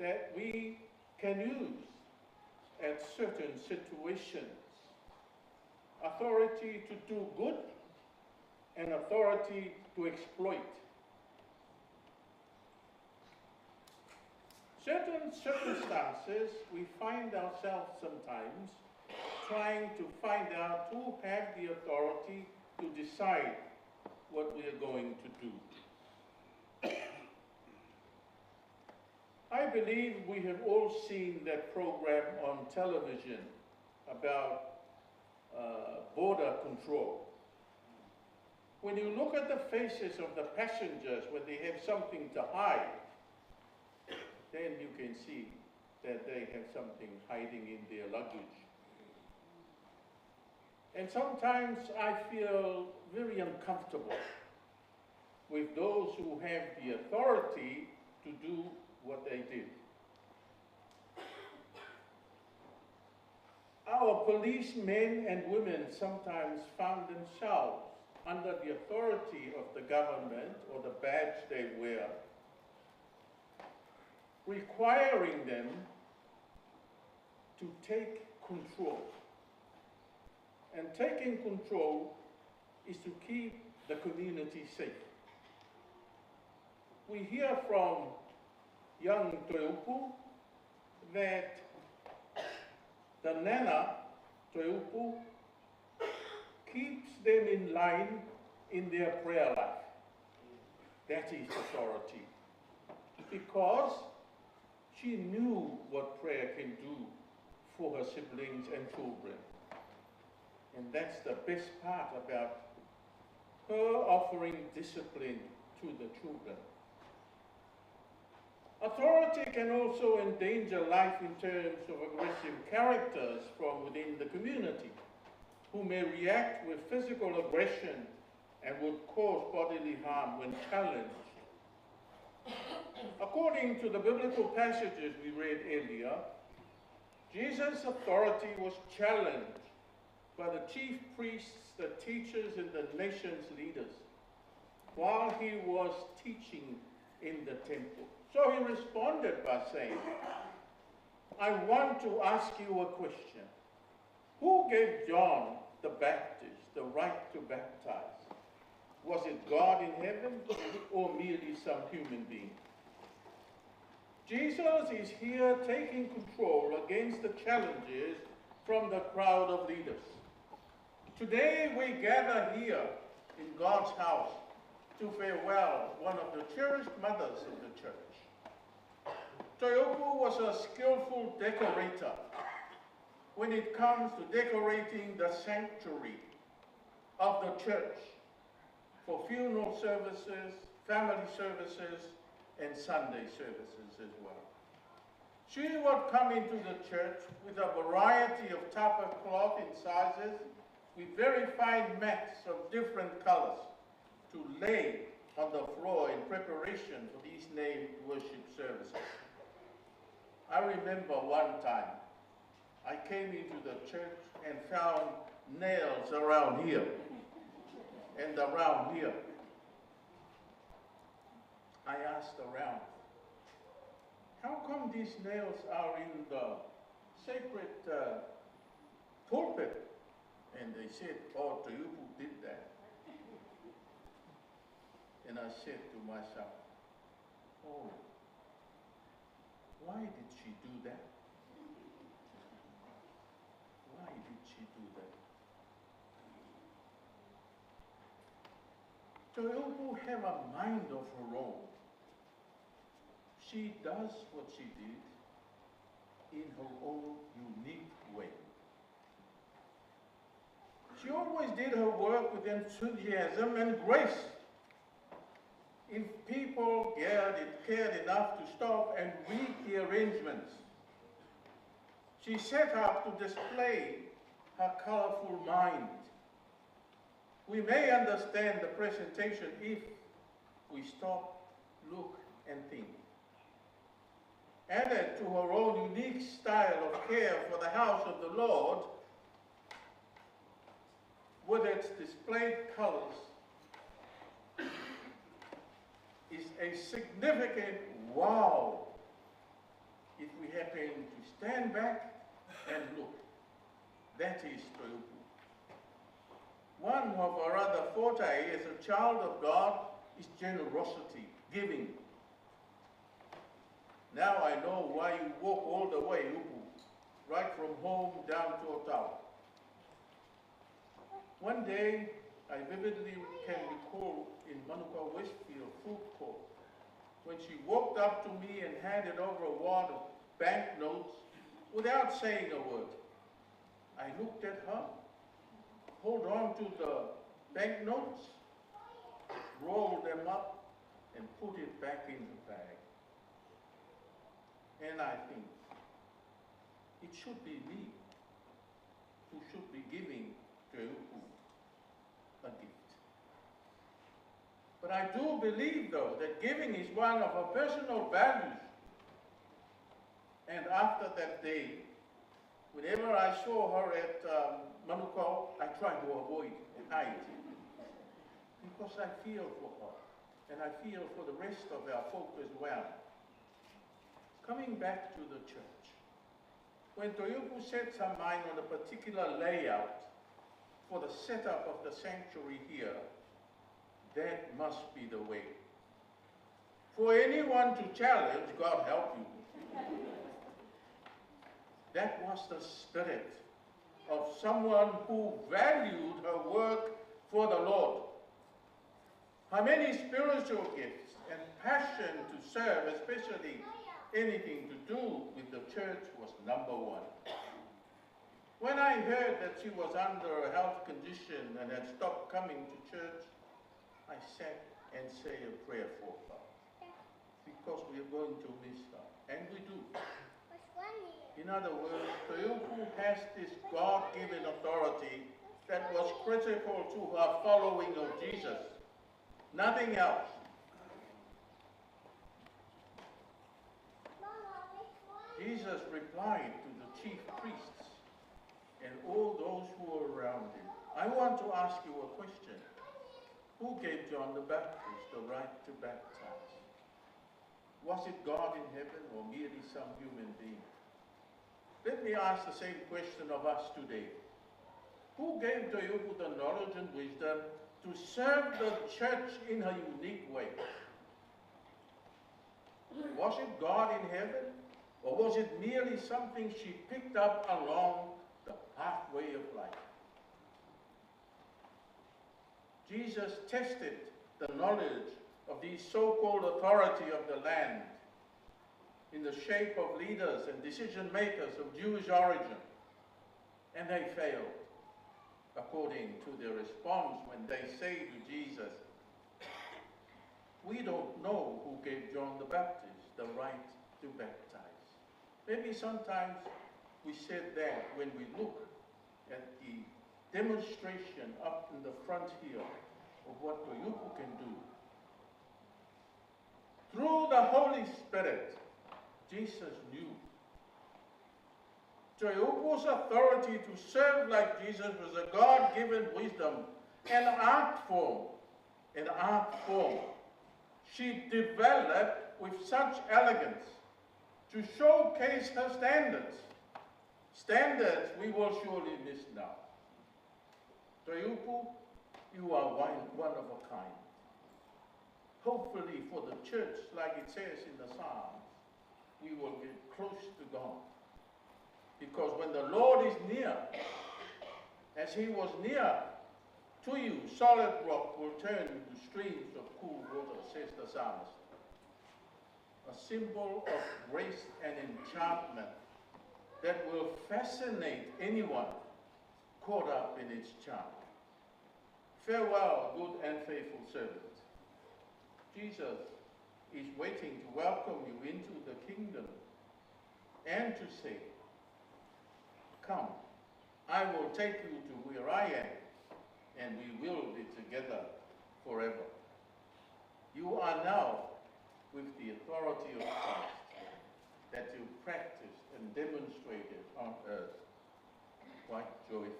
that we can use at certain situations. Authority to do good and authority to exploit. Certain circumstances, we find ourselves sometimes trying to find out who have the authority to decide what we are going to do. I believe we have all seen that program on television about border control. When you look at the faces of the passengers when they have something to hide, then you can see that they have something hiding in their luggage. And sometimes I feel very uncomfortable with those who have the authority to do what they did. Our policemen and women sometimes found themselves under the authority of the government or the badge they wear, requiring them to take control. And taking control is to keep the community safe. We hear from young Toeupu that the Nana Toeupu keeps them in line in their prayer life. That is authority. Because she knew what prayer can do for her siblings and children. And that's the best part about her offering discipline to the children. Authority can also endanger life in terms of aggressive characters from within the community who may react with physical aggression and would cause bodily harm when challenged. According to the biblical passages we read earlier, Jesus' authority was challenged by the chief priests, the teachers, and the nation's leaders while he was teaching in the temple. So he responded by saying, I want to ask you a question. Who gave John the Baptist the right to baptize? Was it God in heaven or merely some human being? Jesus is here taking control against the challenges from the crowd of leaders. Today we gather here in God's house to farewell one of the cherished mothers of the church. Toeupu was a skillful decorator when it comes to decorating the sanctuary of the church for funeral services, family services, and Sunday services as well. She would come into the church with a variety of tapa cloth in sizes with very fine mats of different colors to lay on the floor in preparation for these named worship services. I remember one time I came into the church and found nails around here. and around here. I asked around, how come these nails are in the sacred pulpit? And they said, oh, Toeupu did that. And I said to myself, oh, why did she do that? Why did she do that? Toeupu have a mind of her own. She does what she did in her own unique way. She always did her work with enthusiasm and grace. If people cared enough to stop and read the arrangements, she set up to display her colorful mind. We may understand the presentation if we stop, look, and think. Added to her own unique style of care for the house of the Lord, with its displayed colors, is a significant wow if we happen to stand back and look. That is Toeupu. One of our other forte as a child of God is generosity, giving. Now I know why you walk all the way, Upu, right from home down to Otago. One day, I vividly can recall in Manukau Westfield food court, when she walked up to me and handed over a wad of banknotes without saying a word. I looked at her, hold on to the banknotes, rolled them up, and put it back in the bag. And I think, it should be me who should be giving Toeupu a gift. But I do believe, though, that giving is one of our personal values. And after that day, whenever I saw her at Manukau, I tried to avoid and hide. Because I feel for her, and I feel for the rest of our folk as well. Coming back to the church, when Toeupu sets her mind on a particular layout for the setup of the sanctuary here, that must be the way. For anyone to challenge, God help you. That was the spirit of someone who valued her work for the Lord. Her many spiritual gifts and passion to serve, especially anything to do with the church, was number one. When I heard that she was under a health condition and had stopped coming to church, I sat and said a prayer for her, because we are going to miss her, and we do. In other words, Toeupu has this God-given authority that was critical to her following of Jesus. Nothing else. Jesus replied to the chief priests and all those who were around him, I want to ask you a question. Who gave John the Baptist the right to baptize? Was it God in heaven or merely some human being? Let me ask the same question of us today. Who gave Toeupu the knowledge and wisdom to serve the church in her unique way? Was it God in heaven, or was it merely something she picked up along the pathway of life? Jesus tested the knowledge of the so-called authority of the land in the shape of leaders and decision makers of Jewish origin, and they failed, according to their response when they say to Jesus, we don't know who gave John the Baptist the right to baptize. Maybe sometimes we said that when we look at the demonstration up in the front here of what Toeupu can do. Through the Holy Spirit, Jesus knew. Toeupu's authority to serve like Jesus was a God-given wisdom An art form, an art form she developed with such elegance to showcase her standards. Standards we will surely miss now. Toeupu, you are one of a kind. Hopefully for the church, like it says in the Psalms, we will get close to God. Because when the Lord is near, as he was near to you, solid rock will turn into streams of cool water, says the psalmist. A symbol of grace and enchantment that will fascinate anyone caught up in its charm. Farewell, good and faithful servant. Jesus is waiting to welcome you into the kingdom and to say, come, I will take you to where I am, and we will be together forever. You are now with the authority of Christ that you practiced and demonstrated on earth quite joyfully.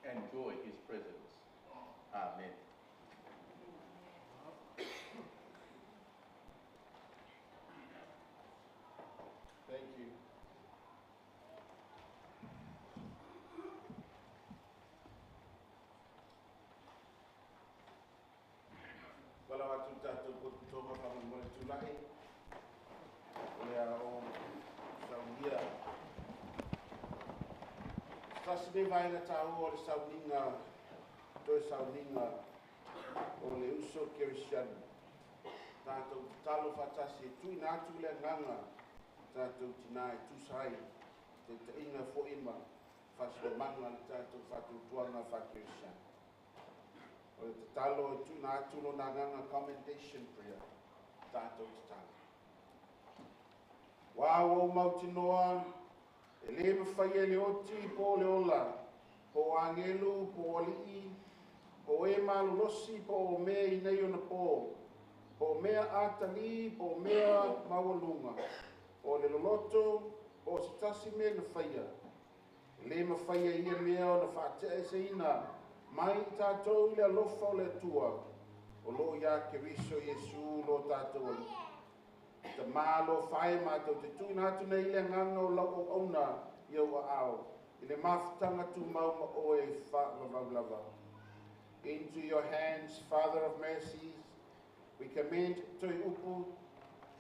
Enjoy his presence. Amen. Thank you. Wala atu tātou ko te tonga whamamore tūlahi. O lea o saunia. Tasi me vaenga tāua o le sauninga, toe sauninga o le uso kerisiani. Tātou talo whatasi e tui nā atu le nganga tātou tina e tusai te tainga foima whasimanga le tātou whatutuanga whakerisiani. O le tatalo e tui nā atu lo nā nganga commendation prayer tātou tatalo. Wā o mautinoa, e le mawhai e le oti po le ola, po angelu, po ali'i, po e malolosi, po o mea i nei ona po, po mea atali, po mea maualunga, o le loloto, po o se tasi mea na whaia. E le mawhaia ia mea o na whaatea e se ina, mai i tātou i le alofa o le Atua, o lo ia Keriso Iesu lo tātou ali. Te mālo whae mātou te tūina atu nei le nganga o lau o auna i au ao, i le mafutanga tū mauma o e wha lava. Into your hands, Father of mercies, we commend Toeupu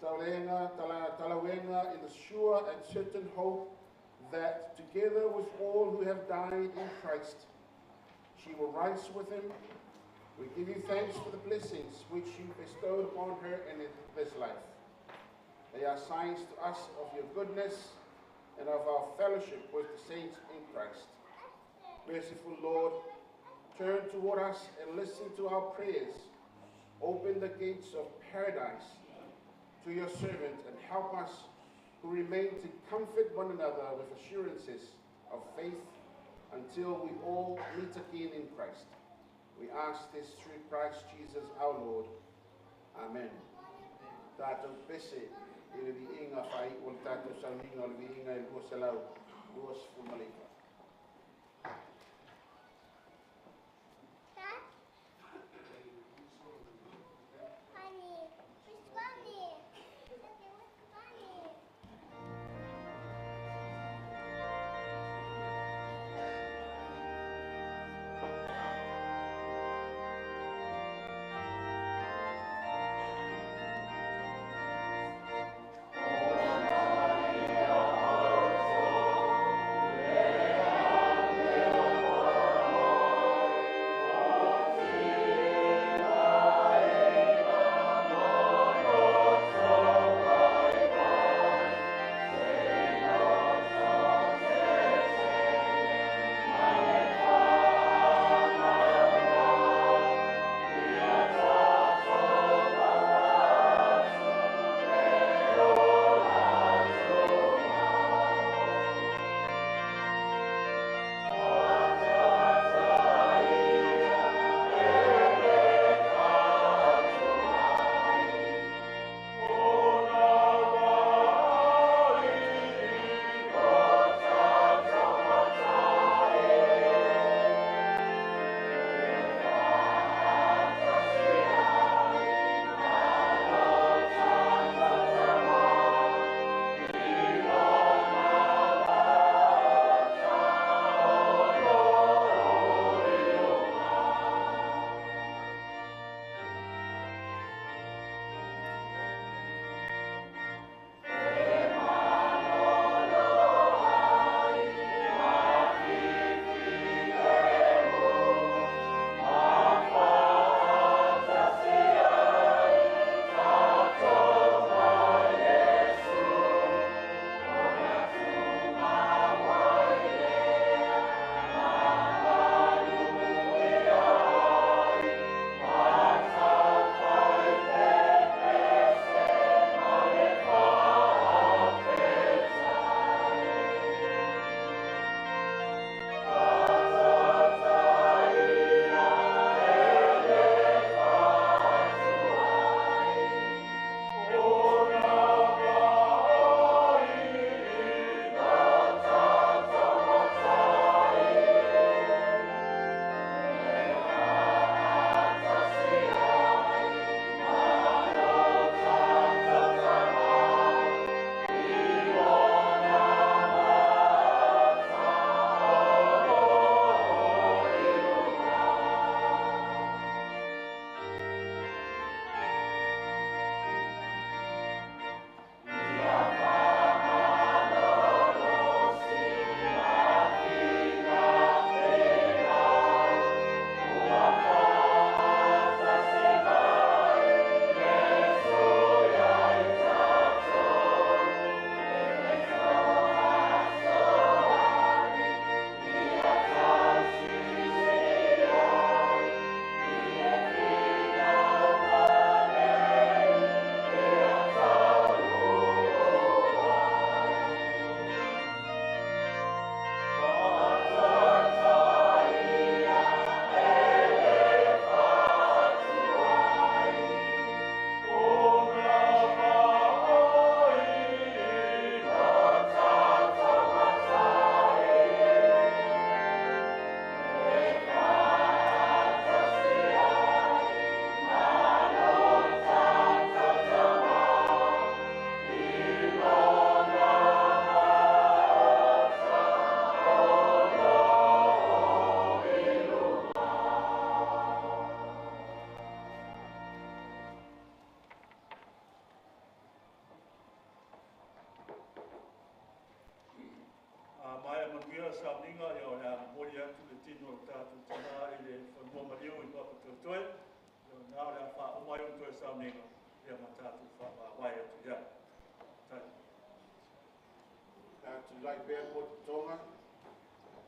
Talauega in the sure and certain hope that together with all who have died in Christ, she will rise with him. We give you thanks for the blessings which you bestowed upon her in this life. They are signs to us of your goodness and of our fellowship with the saints in Christ. Merciful Lord, turn toward us and listen to our prayers. Open the gates of paradise to your servant and help us who remain to comfort one another with assurances of faith until we all meet again in Christ. We ask this through Christ Jesus our Lord. Amen. Tātou pese i le viinga whai o le tātou sauninga o le viinga i 229. Oh, sauniga ia o le a momoli atu le tino o le tatou tinā i le fanua maliu i Papatoetoe, ia o lena o le a faauma ai ona toe sauniga ia ma tatou faavavae atu i ai. Faafetai. Tatou lai pea mo totoga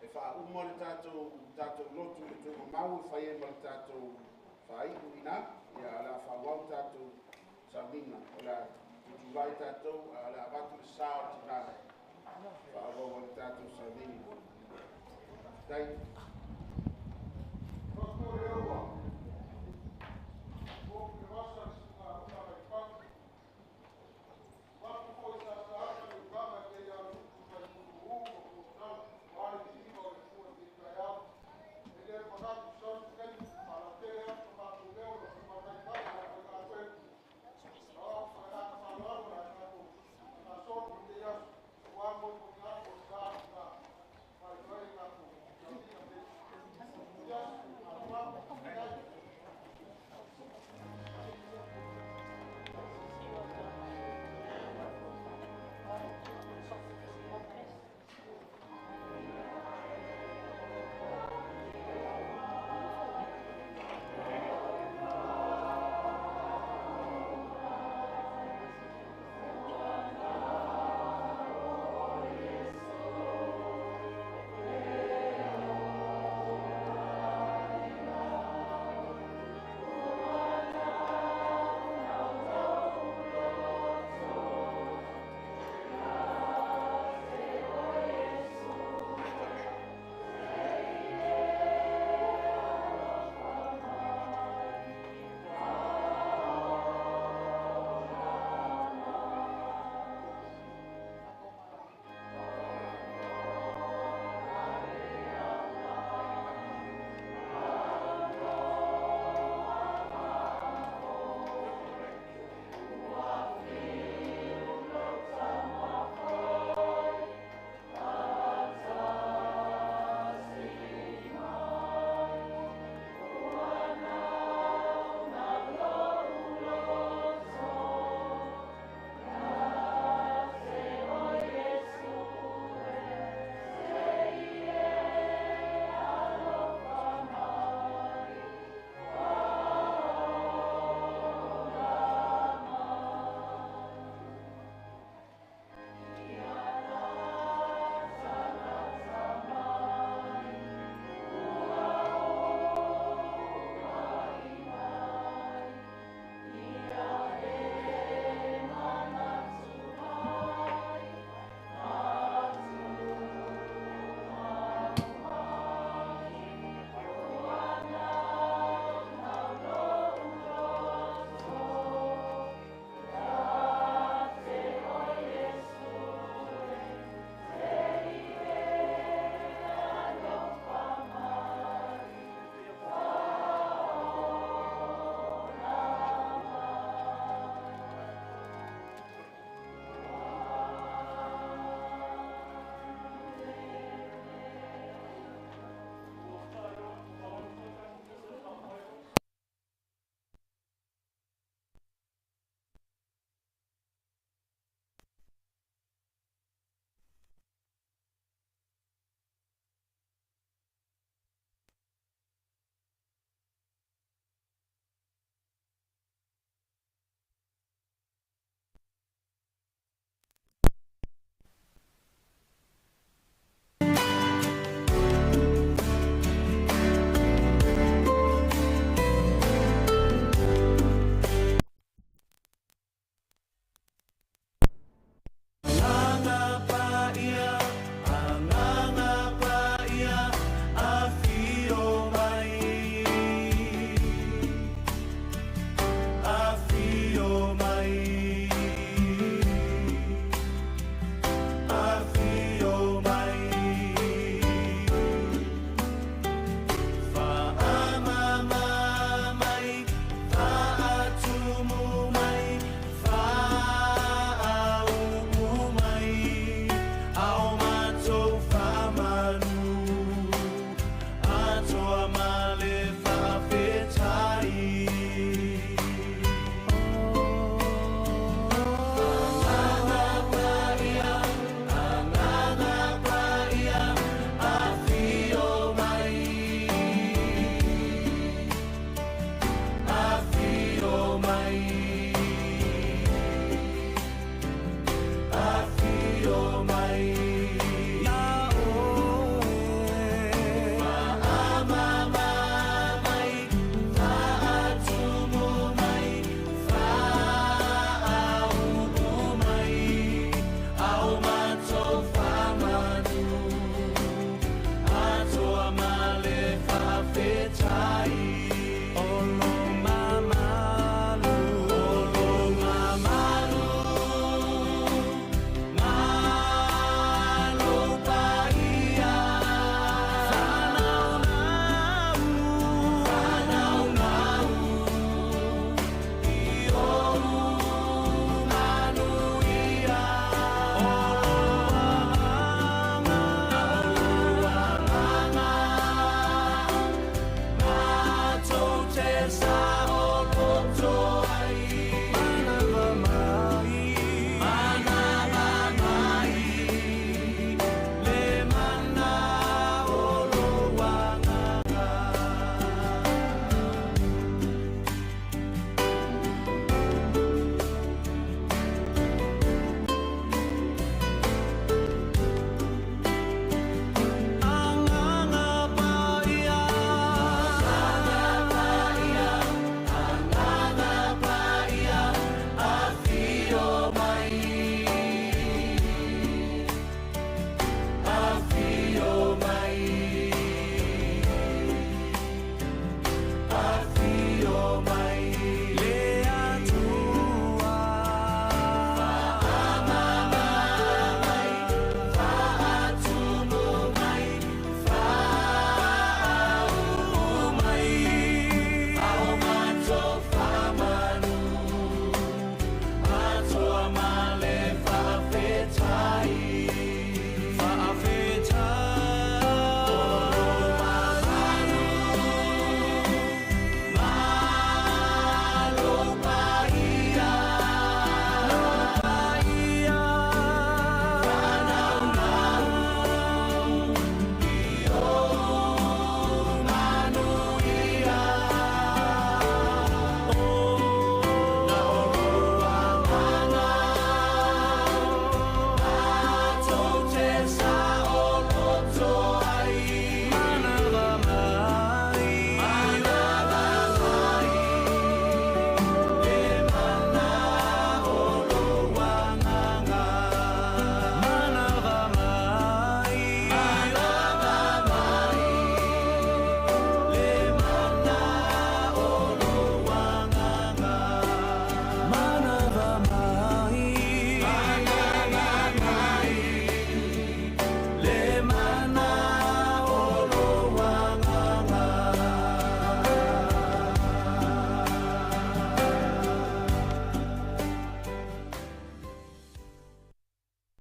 e faauma le tatou tatou lotu i le tuugamau e fai ai ma le tatou faaiu ina ia o le a faaauau tatou sauniga o le a tutulai tatou a o le a avatu le sa o le tinā faaauau ai le tatou sauniga. Faafetai.